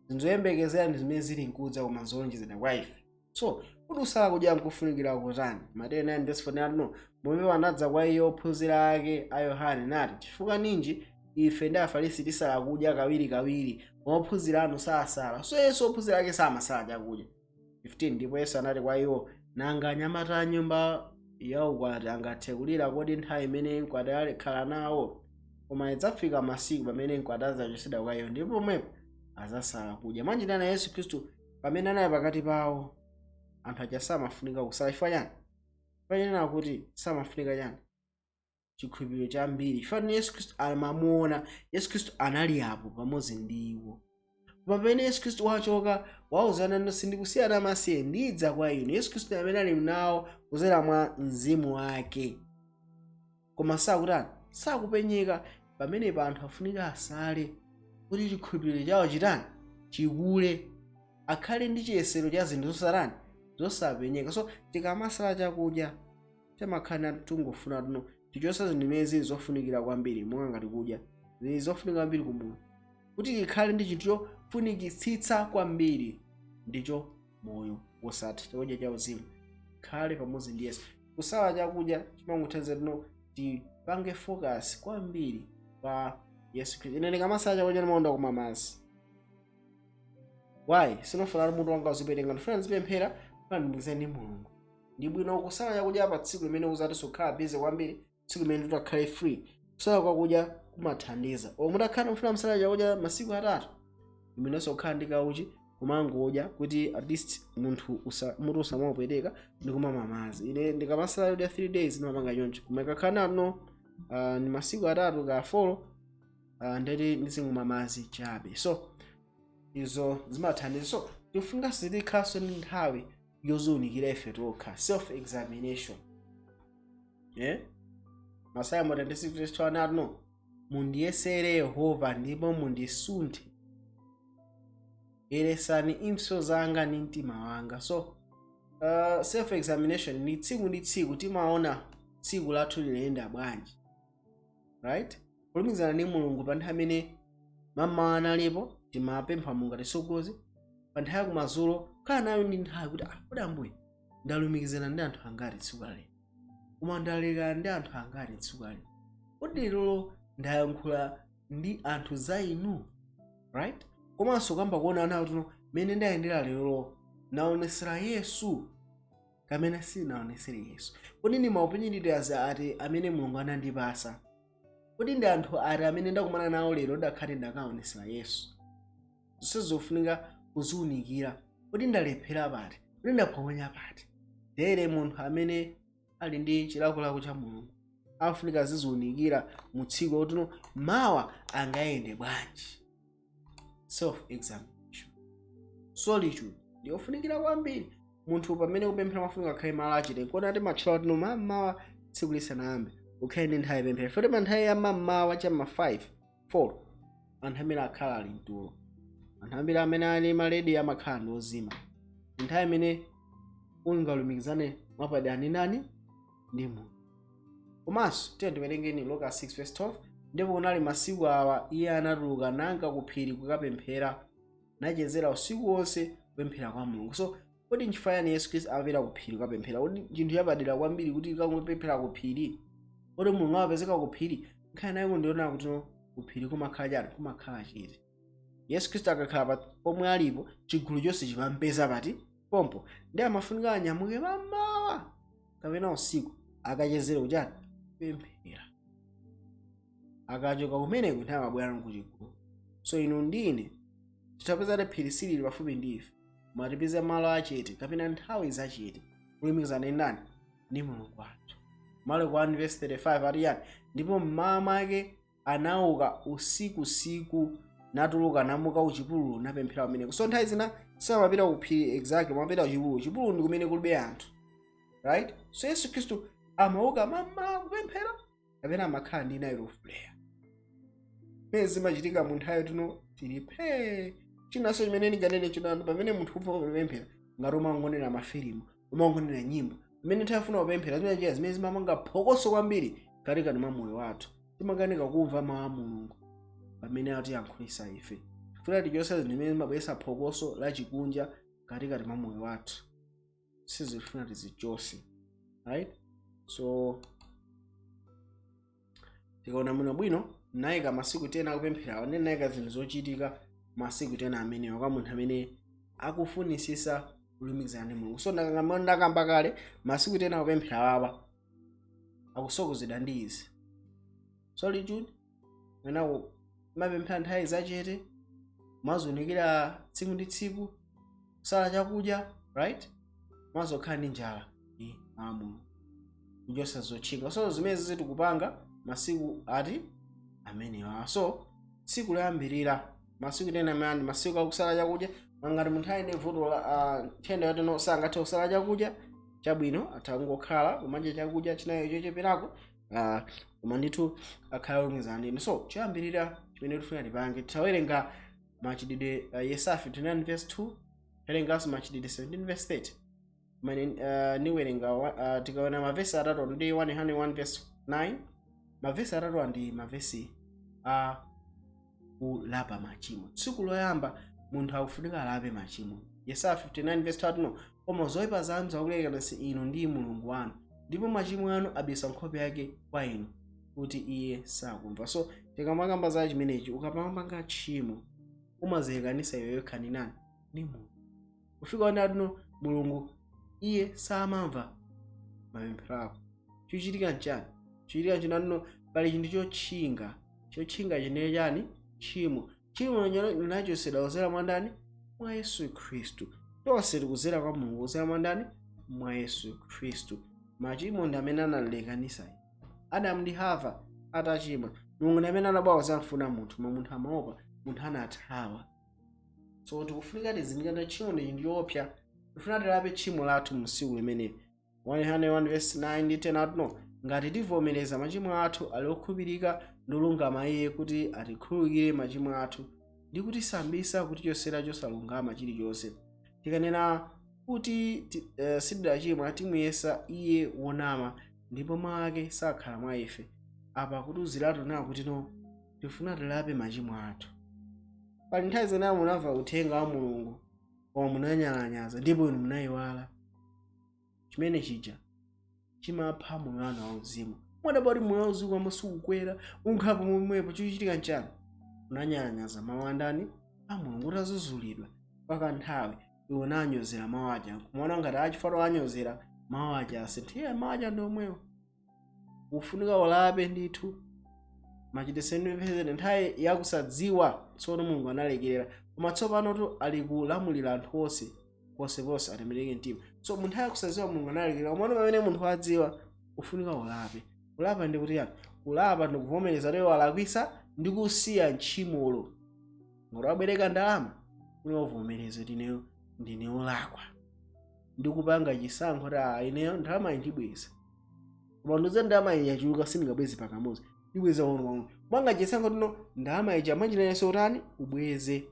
Zinthu zoyembekezera ndi zimene zili nkudza, koma zolonjezedwa kwa ife. So kuti usala kudya nkufunikira kutani? Mateyu 9 verse 49 no, "Momwe anadza kwa iye ophunzira ake a Yohane, nati, 'Chifukwa ninji ife ndi Afarisi tisala kudya kawirikawiri, koma ophunzira anu sasala?'" So Yesu, ophunzira ake samasala chakudya. 15 "Ndipo Yesu anati kwa iwo, 'Nanga anyamata a nyumba ya ukwati angathe kulira kodi nthawi imene mkwati alikhala nawo? Koma idzafika masiku pamene mkwati adzachotsedwa kwa iwo, ndipo pomwepo azasala kudya.'" Mwanjinana, Yesu Khristu pamene anali pakati pawo, anthu aja samafunika kusala. Chifukwa chani? Panena kuti samafunika chani? Chikhulupiriro chambiri. Chifukwa Yesu Khristu amamuona, Yesu Khristu anali apo pamodzi ndi iwo. Pamene Yesu Khristu wachoka, wauzana, "No, sindikusiyana amasiye, ndidza kwa inu." Yesu Khristu amene ali nawo kudzera mwa mzimu wake, koma sakutani? Sakupenyeka. Pamenepa anthu afunika asale kuti chikhulupiriro chawo chitani? Chikule, akhale ndi chiyesero cha zinthu zosatani? Zosapenyeka. So tikamasala chakudya, timakhala tungofuna tuno tichotsa zinthu zimene zili zofunikira kwambiri, monga ngati kudya, zili zofunika kwambiri kumoyo, kuti tikhale ndi chinthu chofunikitsitsa kwambiri, ndicho moyo wosatha, chakudya cha uzimu, khale pamodzi ndi Yesu. Kusala chakudya chimangothandiza tino tipange focus kwambiri pa Yesu Khristu. Ine ndikamasala chakudya ndimakonda kumwa madzi. Why? Sinofuna kuti mutu wanga uzipetenga, ndifuna ndizipemphera, ndifuna ndimikizane ndi Mulungu. Ndi bwino kusala chakudya pa tsiku limene uzati sukhala busy kwambiri, tsiku limene tutakhale free. Kusala kwakudya kumathandiza. Omwe mutakhala mfuna msala chakudya masiku 3, imenenso kukhala ndi kauchi kumangodya kuti at least munthu mutu usamapweteka ndi kumamwa madzi. Ine ndikamasala kudya 3 days ndimapanga choncho, koma ikakhala nano ni masiku 3 ka 4, ndeti ndizingomwa madzi chabe. So izo zimathandiza. So tifunika sitikhaso ndi nthawi yoziwunikira ife tokha, self examination, yeah? Masalimo 26 verse 2 anati no, "Mundiyesere Yehova, ndipo mundisunthe, yeresani impso zanga ndi mtima wanga." So self examination ni tsiku ndi tsiku, timaona Tsiku lathu linayenda bwanji, right? Kulumikizana ndi Mulungu pa nthawi imene mamawa analipo, timapempha Mulungu atisogoze. Pa nthawi yakumadzulo, khala nayo ndi nthawi kuti, "Ah, kodi Ambuye, ndalumikizana ndi anthu angati tsiku lalero? Koma ndalekana ndi anthu angati tsiku lalero? Kodi lero ndayankhula ndi anthu za inu?" Right? Komanso kamba kuona ana kuti mene ndayendera lero, naonesera Yesu kamene sinaonesere Yesu? Kodi ndi ma opportunities ati amene Mulungu anandipasa? Kodi ndi anthu ati amene ndakumana nawo lero ndakhale ndakaonesera Yesu? Zonse zofunika kuziwunikira. Kodi ndalephera pati? Kodi ndaphonya pati? Tere munthu amene ali ndi chilakolako cha Mulungu afunika aziziwunikira mu tsiku lotino mawa angayende bwanji. Self examination, solitude ndiyofunikira kwambiri. Munthu pamene kupemphera mafunika akhale malo achete. Kona timatchula kuti mammawa, tsiku lisanayambe, ukhale ndi nthawi yopemphera. Foti pa nthawi ya mammawa chamma 5, 4, anthu amene akhala ali mtulo, anthu ambiri amene ali maledi amakhala ndi ozima. Nthawi imene ungalumikizane mwapadera ndi nani? Ndi Mulungu. Komanso tiye tiwerengeni Luka 6 verse 12. "Ndipo kunali masiku awa, iye anatuluka nanka ku phiri kukapemphera, nachezera usiku wonse kupemphera kwa Mulungu." So kodi nchifukwa chani Yesu Khristu amapita ku phiri kukapemphera? Kodi chinthu chapadera kwambiri kuti kangopemphera ku phiri? Kodi Mulungu amapezeka ku phiri? Nkhani nayo kundiona kuti no, ku phiri kumakhala chani? Kumakhala chete. Yesu Khristu akakhala pa pomwe alipo, chigulu chonse chimampeza pati? Pompo. Ndi amafunika anyamuke mamawa kapena usiku, akachezere kuchani? Kupemphera. Akachoka kumeneko, nthawi amabwera kuchigulu. So inu ndine titapeza phiri silili pafupi ndi ife, matipeza malo achete kapena nthawi zachete, kulumikizana ndi ndani? Ndi Mulungu wathu. Marko 1 verse 35 ati yani? "Ndipo mmawa mwake anauka usikusiku, natuluka namuka kuchipululu, napemphera kumeneko." So nthawi zina samapita ku phiri exactly, amapita kuchipululu. Chipululu ndi kumene kulibe anthu, right? So Yesu Khristu amauka mamawa kupemphera kapena amakhala ndi night of prayer. Pamene zimachitika mu nthawi tino tili phee. Chinanso chimene ndinganene chinano, pamene munthu ufuna kupemphera, ngati umangonera mafilimu, umangonera nyimbo pamene nthawi ufuna kupemphera, zimene njira zimene zimamanga phokoso kwambiri katikati mwa moyo wathu, timakanika kumva mawu a Mulungu pamene atiyankhulisa ife. Tifuna tichotse zinthu zimene zimabweretsa phokoso lachikunja katikati mwa moyo wathu. Sizifuna tizichose, right? So tikaona bwino bwino, nayika masiku 10 akupempherawo, ndi nayika zinthu zochitika masiku 10 amenewa kwa munthu amene akufunisisa kulumikizana ndi Mulungu. So ndakamba kale, masiku 10 akupempherawo apa akusokozedwa ndi izi: solitude, mwina mapemphera nthawi zachete, mazunikira tsiku ndi tsiku, kusala chakudya, right? Mazokhala ndi njala ndi mawu a Mulungu, kuchosa zotchinga. So zimene zitikupanga masiku ati amenewa. So tsiku loyambirira, masiku 10 amene ndi masiku akusala chakudya, ngati munthu ali ndi vuto la nthenda yoteno sangathe kusala chakudya chabwino, atha kungokhala kumadya chakudya chinayo chocheperako, koma ndithu akhala olumikizana ndinu. So choyambirira chimene tifuna tipange, titawerenga Machitidwe, Yesaya 59 verse 2, tawerenganso Machitidwe 17 verse 30, kumene niwerenga tikaona mavesi atatu ndi 101 verse 9. Mavesi atatu ndi mavesi a kulapa machimo. Tsiku loyamba munthu akufunika alape machimo. Yesaya 59 verse 2 no, "Koma zoyipa zanu zakulekanitsa inu ndi Mulungu wanu, ndipo machimo anu abisa nkhope yake kwa inu, kuti iye sakumva." So tikamakamba za chimenechi, ukapanga tchimo umazilekanitsa iwe yekha ndi nani? Ndi Mulungu. Kufika onatuno Mulungu iye samamva mapemphero ako. Chochitika nchani? Chochitika chinatuno, pali chinthu chotchinga. Chotchinga chinene chani? Tchimo. Tchimo linachosedwa kuzera mwa ndani? Mwa Yesu Khristu. Tonse tikuzera kwa Mulungu kuzera mwa ndani? Mwa Yesu Khristu. Machimo ndi amene analekanisa Adamu ndi Hava. Atachimwa, Mulungu ndi amene anabwera kuzamfuna munthu, koma munthu amaopa, munthu anathawa. So tikufunika tizindikire tchimo ndi chinthu choopsa. Tifuna tilape tchimo lathu mu tsiku limeneli. 101 verse 9 ndi 10 atuno, "Ngati tivomereza machimo athu, ali okhulupirika ndi olungama iye kuti atikhululukire machimo athu ndi kutisambisa kutichotsera chosalungama chilichonse. Tikanena kuti sitidachimwa, timuyesa iye wonama, Ndipo mawu ake sakhala mwa ife. Apa kutiuziratu nawo kuti no, tifuna tilape machimo athu. Pali nthawi zina munamva uthenga wa Mulungu koma munanyalanyaza ndipo inu munayiwala. Chimene chija chimapha moyo wanu wauzimu. Mwadabwa kuti moyo wauzimu wamba sikukwera, unkhala pomwepo. Chikuchitika nchani? Unanyalanyaza mawu andani? A Mulungu. Utazuzulidwa pakanthawi, iwe unanyozera mawu aja, kumaona ngati achifukwa anyozera mawu aja asinthiye. Mawu aja ndi omwewo, ufunika ulape ndithu. Machitidwe nthawi yakusadziwa, tsono Mulungu analekerera, koma tsopano tu ali kulamulira anthu onse ponseponse atembereke mtima. So mu nthawi yakusadziwa Mulungu analekerera, komano pamene munthu adziwa, ufunika ulape. Kulapa ndi kuti yani? Kulapa ndi kuvomereza lero walakwisa ndi kusiya ntchimolo. Ngati wabwereka ndalama, ufunika uvomereze kuti ineyo ndine wolakwa ndi kupanga chisankho kuti ah, ineyo ndalama iyi ndibweza, koma ndize ndalama iyi yachuluka, sindingabweze pakamodzi, ndibweza pang'ono pang'ono. Mwanga chisankho tino ndalama ija mwanjinenso utani? Ubweze.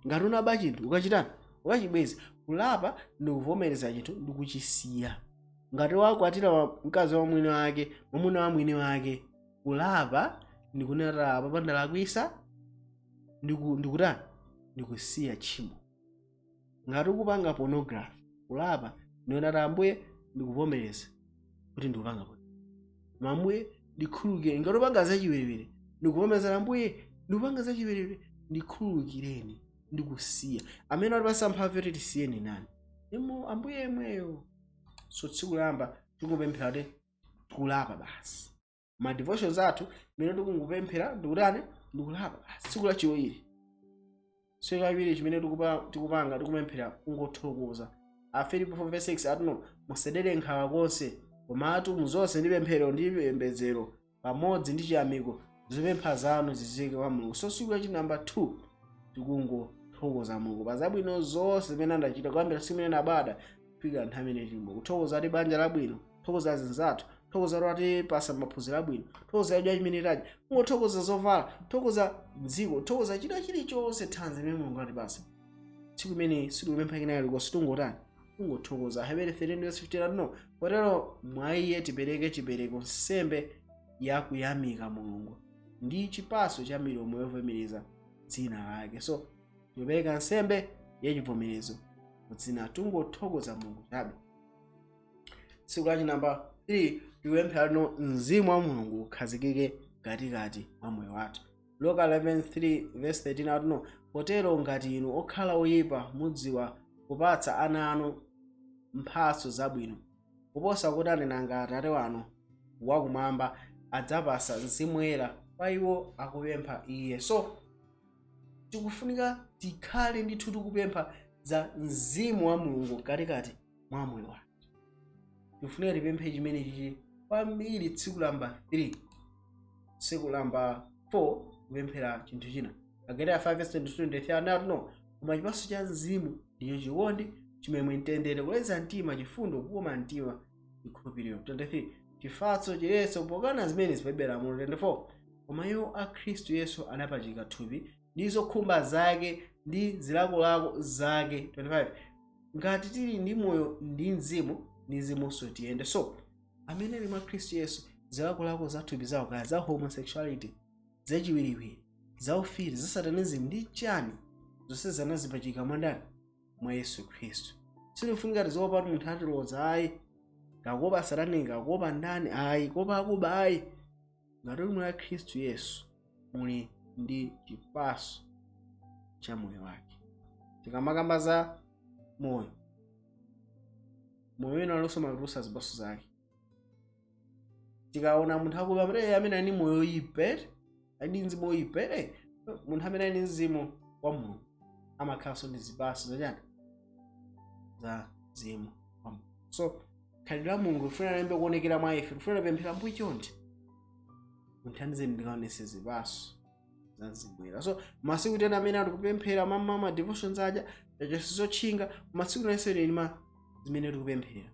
Ngati unaba chinthu, ukachitani? Ukachibweze. Kulapa ndi kuvomereza chinthu ndi kuchisiya. Ngati wakwatira mkazi wa mwini wake, mwamuna wa mwini wake, kulapa ndikunena kuti apa pandalakwisa, ndikutani? Ndikusiya tchimo. Ngati ukupanga pornography, kulapa ndikunena kuti Ambuye, ndikuvomereza kuti ndikupanga pornography, Ambuye ndikhululukire. Ngati upanga zachiwerewere, ndikuvomereza, Ambuye, ndikupanga zachiwerewere, ndikhululukireni, ndikusiya. Amene watipasa mphamvu yoti tisiyeni nani? Imo Ambuye yemweyo. So tsiku loyamba tikupemphera kuti tikulapa basi. Ma devotions athu mene tikungupemphera ndikutani? Ndikulapa basi. Tsiku lachiwiri, tsiku lachiwiri chimene tikupanga, tikupemphera kungothokoza. Afilipi 4 verse 6 atuno, "Musadere nkhawa konse, komatu muzonse ndi pemphero ndi pembedzero pamodzi ndi chiyamiko zopempha zanu zidziwike kwa Mulungu." So tsiku lachi namba 2 tikungothokoza Mulungu pa zabwino zonse zimene andachita kuyambira tsiku imene nabada kufika nthawi imene tilimo. Kuthokoza ati banja labwino, kuthokoza azinzathu, kuthokoza ati pasa maphunziro abwino, kuthokoza chakudya chimene tadya, kungothokoza zovala, kuthokoza dziko, kuthokoza china chilichonse, thanzi imene Mulungu atipasa. Tsiku imene sitikupempha kina kalikonse, tungotani? Kungothokoza. Hebere 13 verse 15 atuno, "Kotero mwa iye tipereke chipereko nsembe ya kuyamika Mulungu, ndi chipaso cha milomo yovomereza dzina lake." So tikupereka nsembe yachivomerezo kudzina, tungothokoza Mulungu chabe. Tsiku lachi namba 3 tikupemphera lino mzimu wa Mulungu ukhazikike katikati mwa moyo wathu. Luka 11:3 verse 13 atuno, "Potero ngati inu okhala oyipa mudziwa kupatsa ana anu mphatso zabwino, kuposa kutani nanga Atate wanu wakumwamba adzapasa Mzimu Woyera kwa iwo akupempha iye?" So tikufunika tikhale ndithu tikupempha za mzimu wa Mulungu katikati mwa moyo wathu. Tikufunika tipemphe chimene chichi kwambiri tsiku namba 3. Tsiku namba 4 kupemphera chinthu china. Agalatiya 5 verse 22 23 anati no, "Koma chipatso cha mzimu ndicho chikondi, chimwemwe, mtendere, kuleza mtima, chifundo, kukoma mtima, chikhulupiriro." 23, "Chifatso, chiletso; pokana zimenezi palibe lamulo." 24, "Koma iwo a Khristu Yesu anapachika thupi ndi zokhumba zake ndi zilakolako zake." 25, "Ngati tili ndi moyo ndi mzimu, ndi mzimunso tiyende." So amene ali mwa Khristu Yesu, zilakolako za thupi zawo, kaya za homosexuality, zachiwiriwiri, zaufiti, za satanism ndi chani, zonse zanazipachika mwandani? Mwa Yesu Khristu. Sitifunika tiziopa kuti munthu atilodza, ayi, kakuopa satani, kakuopa ndani, ayi, kuopa akuba, ayi. Ngati uli mwa Khristu Yesu, muli ndi chipaso cha moyo wake. Tikamakamba za moyo, moyo wina alinso matulusa zipaso zake. Tikaona munthu akuba pate amene ali ndi moyo oyipa, ali ndi mzimu oyipa, munthu amene ali ndi mzimu wa Mulungu amakhalanso ndi zipaso zachani? Za mzimu wa Mulungu. So khalidwe la Mulungu lifuna lembe kuonekera mwa ife. Lifuna pemphera, "Ambuye, chonde muthandizeni ndikaonese zipaso za mzimu woyera." So masiku tena amene atikupemphera mama devotions aja, chachonse zotchinga, masiku nense lima zimene tikupemphera,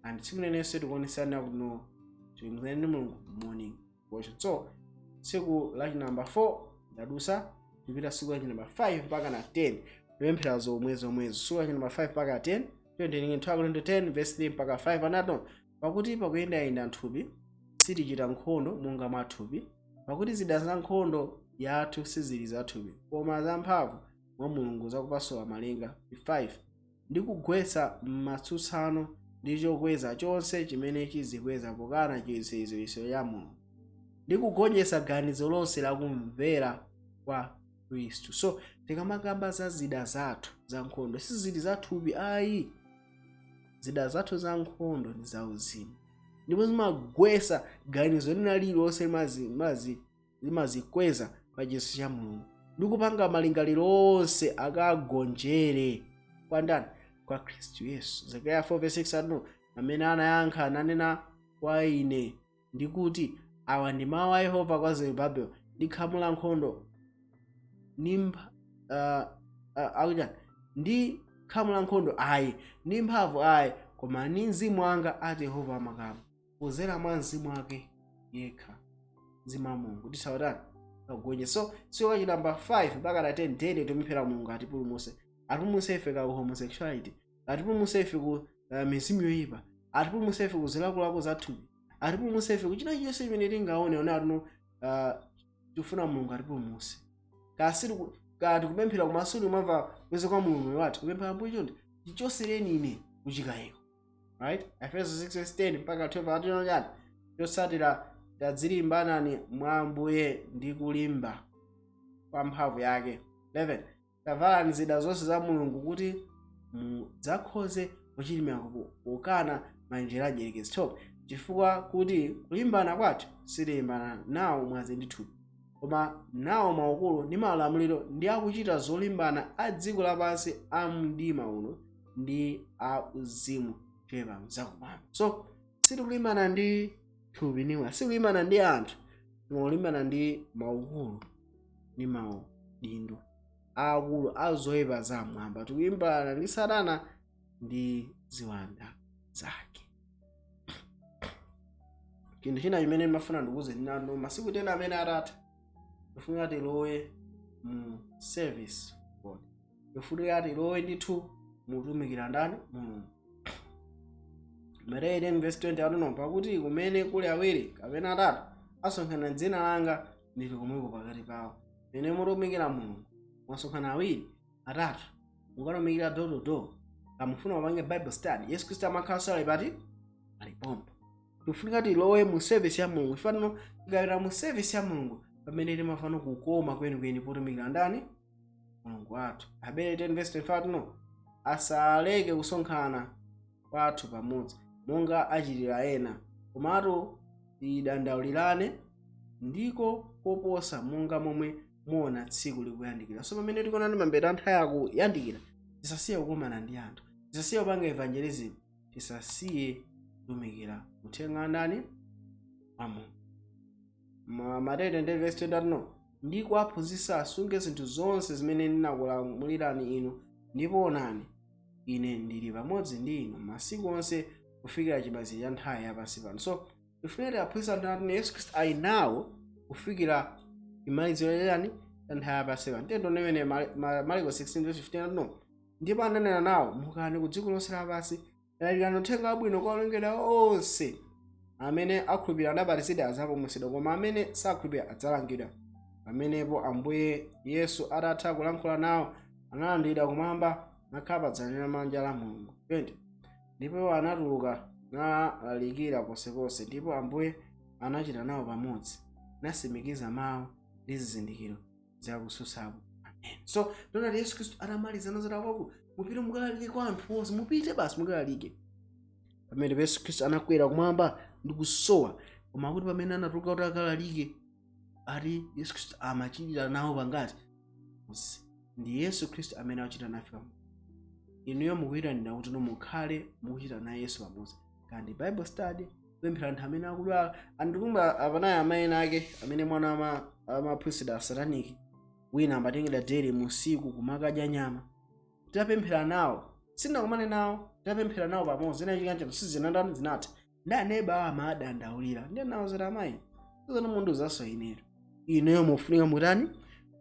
and tsiku lenense tikuonesana kuti no, tilimuzane ndi Mulungu morning devotion. So tsiku lachi namba 4 ndadusa, tipita tsiku lachi namba 5 mpaka na 10, kupemphera zomwe zomwezo. Tsiku lachi namba 5 mpaka 10, 20 10 verse 3 mpaka 5 anato, Pakuti pakuyendayenda m'thupi sitichita nkhondo monga mwa thupi, pakuti zida za nkhondo yathu sizili za thupi, koma zamphamvu mwa Mulungu zakupasula malinga. 5 Ndi kugwetsa matsutsano ndi chokweza chonse chimene chizikweza pokana chidziwitso cha Mulungu, ndi kugonjetsa ganizo lonse lakumvera kwa Khristu. So tikamakamba za zida zathu za nkhondo, sizili za thupi ayi. Zida zathu za nkhondo ndi zauzimu, ndipo zimagwetsa ganizo lina lililonse limazikweza pa chidziwitso cha Mulungu, ndi kupanga malingaliro onse akagonjere kwa ndani? Kwa Khristu Yesu. Zekariya 4:6 ano amene anayankha nanena kwa ine ndikuti, "Awa ndi mawu a Yehova kwa Zerubabeli ndi khamu la nkhondo ndi akuti ndi khamu la nkhondo ayi, ndi mphamvu ayi, koma ndi mzimu wanga, ati Yehova wamakamu." Kuzera mwa mzimu wake yekha, mzimu wa Mulungu, tithawatani kagonje. So tsiku namba 5 mpaka na 10 daily timupemphera Mulungu atipulumuse, atipulumuse ife ka homosexuality, atipulumuse ife ku mizimu yoyipa, atipulumuse ife ku zilakolako za thupi, atipulumuse ife ku china chilichonse chimene tingaone one atuno. Tifuna Mulungu atipulumuse. Kasi kati kupemphera kumasuli umamva kweza kwa Mulungu wathu, kupemphera, "Ambuye, chonde ndichosereni ine kuchikayiko," right? Efeso 6:10 mpaka 12 atino chani? Chotsatira, tadzilimbanani mwa Ambuye ndi kulimba kwa mphamvu yake. 11 Tavalani zida zonse za Mulungu kuti mudzakhoze kuchilimika pokana manjira a mdierekezi. 12 Chifukwa kuti kulimbana kwathu sitilimbana nawo mwazi ndi thupi, koma nawo maukulu ndi maulamuliro ndi akuchita zolimbana a dziko lapansi a mdima uno, ndi a uzimu choyipa zakumwamba. So sitikulimbana ndi thupi nimwe, sitikulimbana ndi anthu, tikulimbana ndi maukulu ndi maudindo akulu a zoyipa zamwamba. Tikulimbana ndi Satana ndi ziwanda zake. Chinthu china chimene ndimafuna ndikuze ndinano, masiku 10 amene atatha, tifunika tilowe mu service God, tifunika tilowe ndithu mutumikira ndani? Mulungu. Mateyu 10 verse 20 atuno, "Pakuti kumene kuli awiri kapena atatu asonkhana dzina langa, ndili komweko pakati pawo." Pamene mutumikira Mulungu, mwasonkhana awiri, atatu, mukatumikira door to door, kamufuna kupange Bible study, Yesu Khristu amakhala ali pati? Ali pompo. Tifunika tilowe mu service ya Mulungu. Ifanano tikapita mu service ya Mulungu, pamene timafana kukoma kwenikweni potumikira ndani? Mulungu wathu. Aheberi 10 verse 25 no, "Asaleke kusonkhana kwathu pamodzi, monga achitira ena, komatu tidandaulirane, ndiko koposa monga momwe muona tsiku likuyandikira." So pamene tikuona ndi mapeto a nthawi akuyandikira, tisasiye kukumana ndi anthu, tisasiye kupanga evangelism, tisasiye kutumikira uthenga ndani? Wa Mulungu. Mateyu 10 verse 20 no, "Ndi kuwaphunzitsa asunge zinthu zonse zimene ndinakulamulirani inu, ndipo onani, ine ndili pamodzi ndi inu masiku onse kufikira chimaliziro cha nthawi yapansi pano." So tifunire tiaphunzitsa anthu ati Yesu Khristu ali nawo kufikira chimaliziro chani? Cha nthawi yapansi pano. Tendo ndimene Marko 16 verse 15 no, "Ndipo ananena nawo, mukani ku dziko lonse lapansi, lalikirani uthenga wabwino kwa olengedwa onse. Amene akhulupirira anabatizidwa adzapulumutsidwa, koma amene sakhulupirira adzalangidwa." Pamenepo Ambuye Yesu atatha kulankhula nawo, analandiridwa kumwamba, nakhala pa dzanja lamanja la Mulungu. 20 Ndipo anatuluka nalalikira ponseponse, ndipo Ambuye anachita nawo pamodzi, nasimikiza mawu ndi zizindikiro zakutsutsapo. Amen. So tonati Yesu Khristu atamaliza nazati kwaku, "Mupite mukalalike kwa anthu onse, mupite basi mukalalike." Pamene Yesu Khristu anakwera kumwamba ndi kusowa, koma kuti pamene anatuluka kuti akalalike, ati Yesu Khristu amachitira nawo pangati onse. Ndi Yesu Khristu amene akuchita nafe pamodzi. Inuyo mukuyitanira kuti no mukhale mukuchita naye Yesu pamodzi, kandi Bible study, kupemphera anthu amene akudwala. Andikumba apanayi amayi ake amene mwana amaphunzitsidwa satanic, wina amatengedwa daily musiku kumakadya nyama. Titapemphera nawo, sindinakumane nawo, titapemphera nawo pamodzi, zinachitika nchano? Sizinandani, zinatha. Ndi aneba amadandaulira, ndi nawo zati, "Amayi, sizoni mundu zaso ineyo. Ineyo mufunika mutani?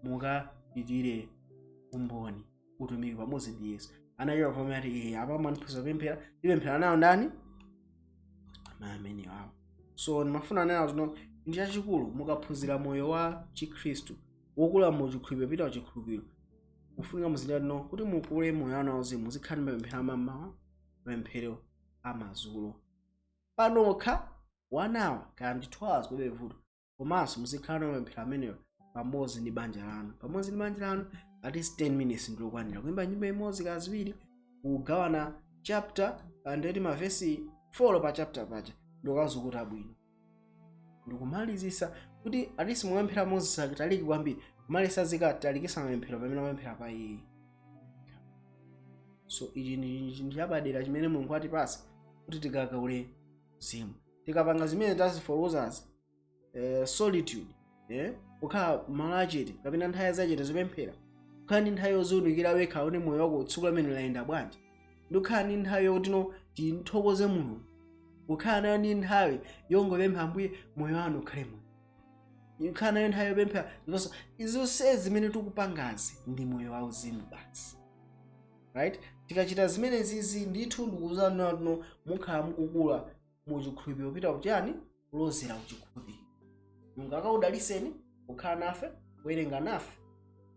Mukachitire umboni utumiki pamodzi ndi Yesu." Anachoka pamene ati, "Iye apa mandiphunzitsa kupemphera, ndipemphera nawo ndani?" Amayi amene awo. So ndimafuna nena tino ndi chachikulu, mukaphunzira moyo wa Chikhristu, wokula mu chikhulupiriro pita kuchikhulupiriro, mufunika muzindikira tino kuti mukule moyo wanu wauzimu, muzikhala ndi mapemphero amamawa, mapemphero amadzulo, panokha 1 hour kaya ndi 2 hours, palibe vuto. Komanso muzikhala ndi mapemphero amenewa pamodzi ndi banja lanu, pamodzi ndi banja lanu at least 10 minutes ndilokwanira, kuimba nyimbo imodzi ka ziwiri, kugawana chapter, ndeti mavesi 4 pa chapter paja, ndikukazukuta bwino ndikumalizisa, kuti at least mupemphera mozisataliki kwambiri, kumalisa zikatalikisa mapemphero pamene mapemphera pa iye. So ichi ndi chinthu chapadera chimene Mulungu atipasa kuti tikakaule mzimu. Tikapanga zimene tazifotokozazi, solitude, kukhala malo achete kapena nthawi zachete zopemphera, kukhala ndi nthawi yoziwunikira wekha, une moyo wako tsiku lamene layenda bwanji, ndikukhala ndi nthawi yokuti no tinthokoze Mulungu, kukhala nayo ndi nthawi yongopempha Ambuye moyo wanu ukhale moyo, kukhala nayo nthawi yopempha ndiponso zonse zimene tikupangazi ndi moyo wauzimu basi, right? Tikachita zimenezizi, ndithu ndikuwuzani no mukhala mukukula muchikhulupiriro kupita kuchani? Kulozera kuchikhulupiriro. Mulungu akakudaliseni kukhala nafe, kuwerenga nafe.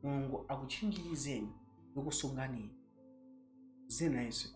Mulungu akutchinjirizeni ndikusungani zina. Yesu.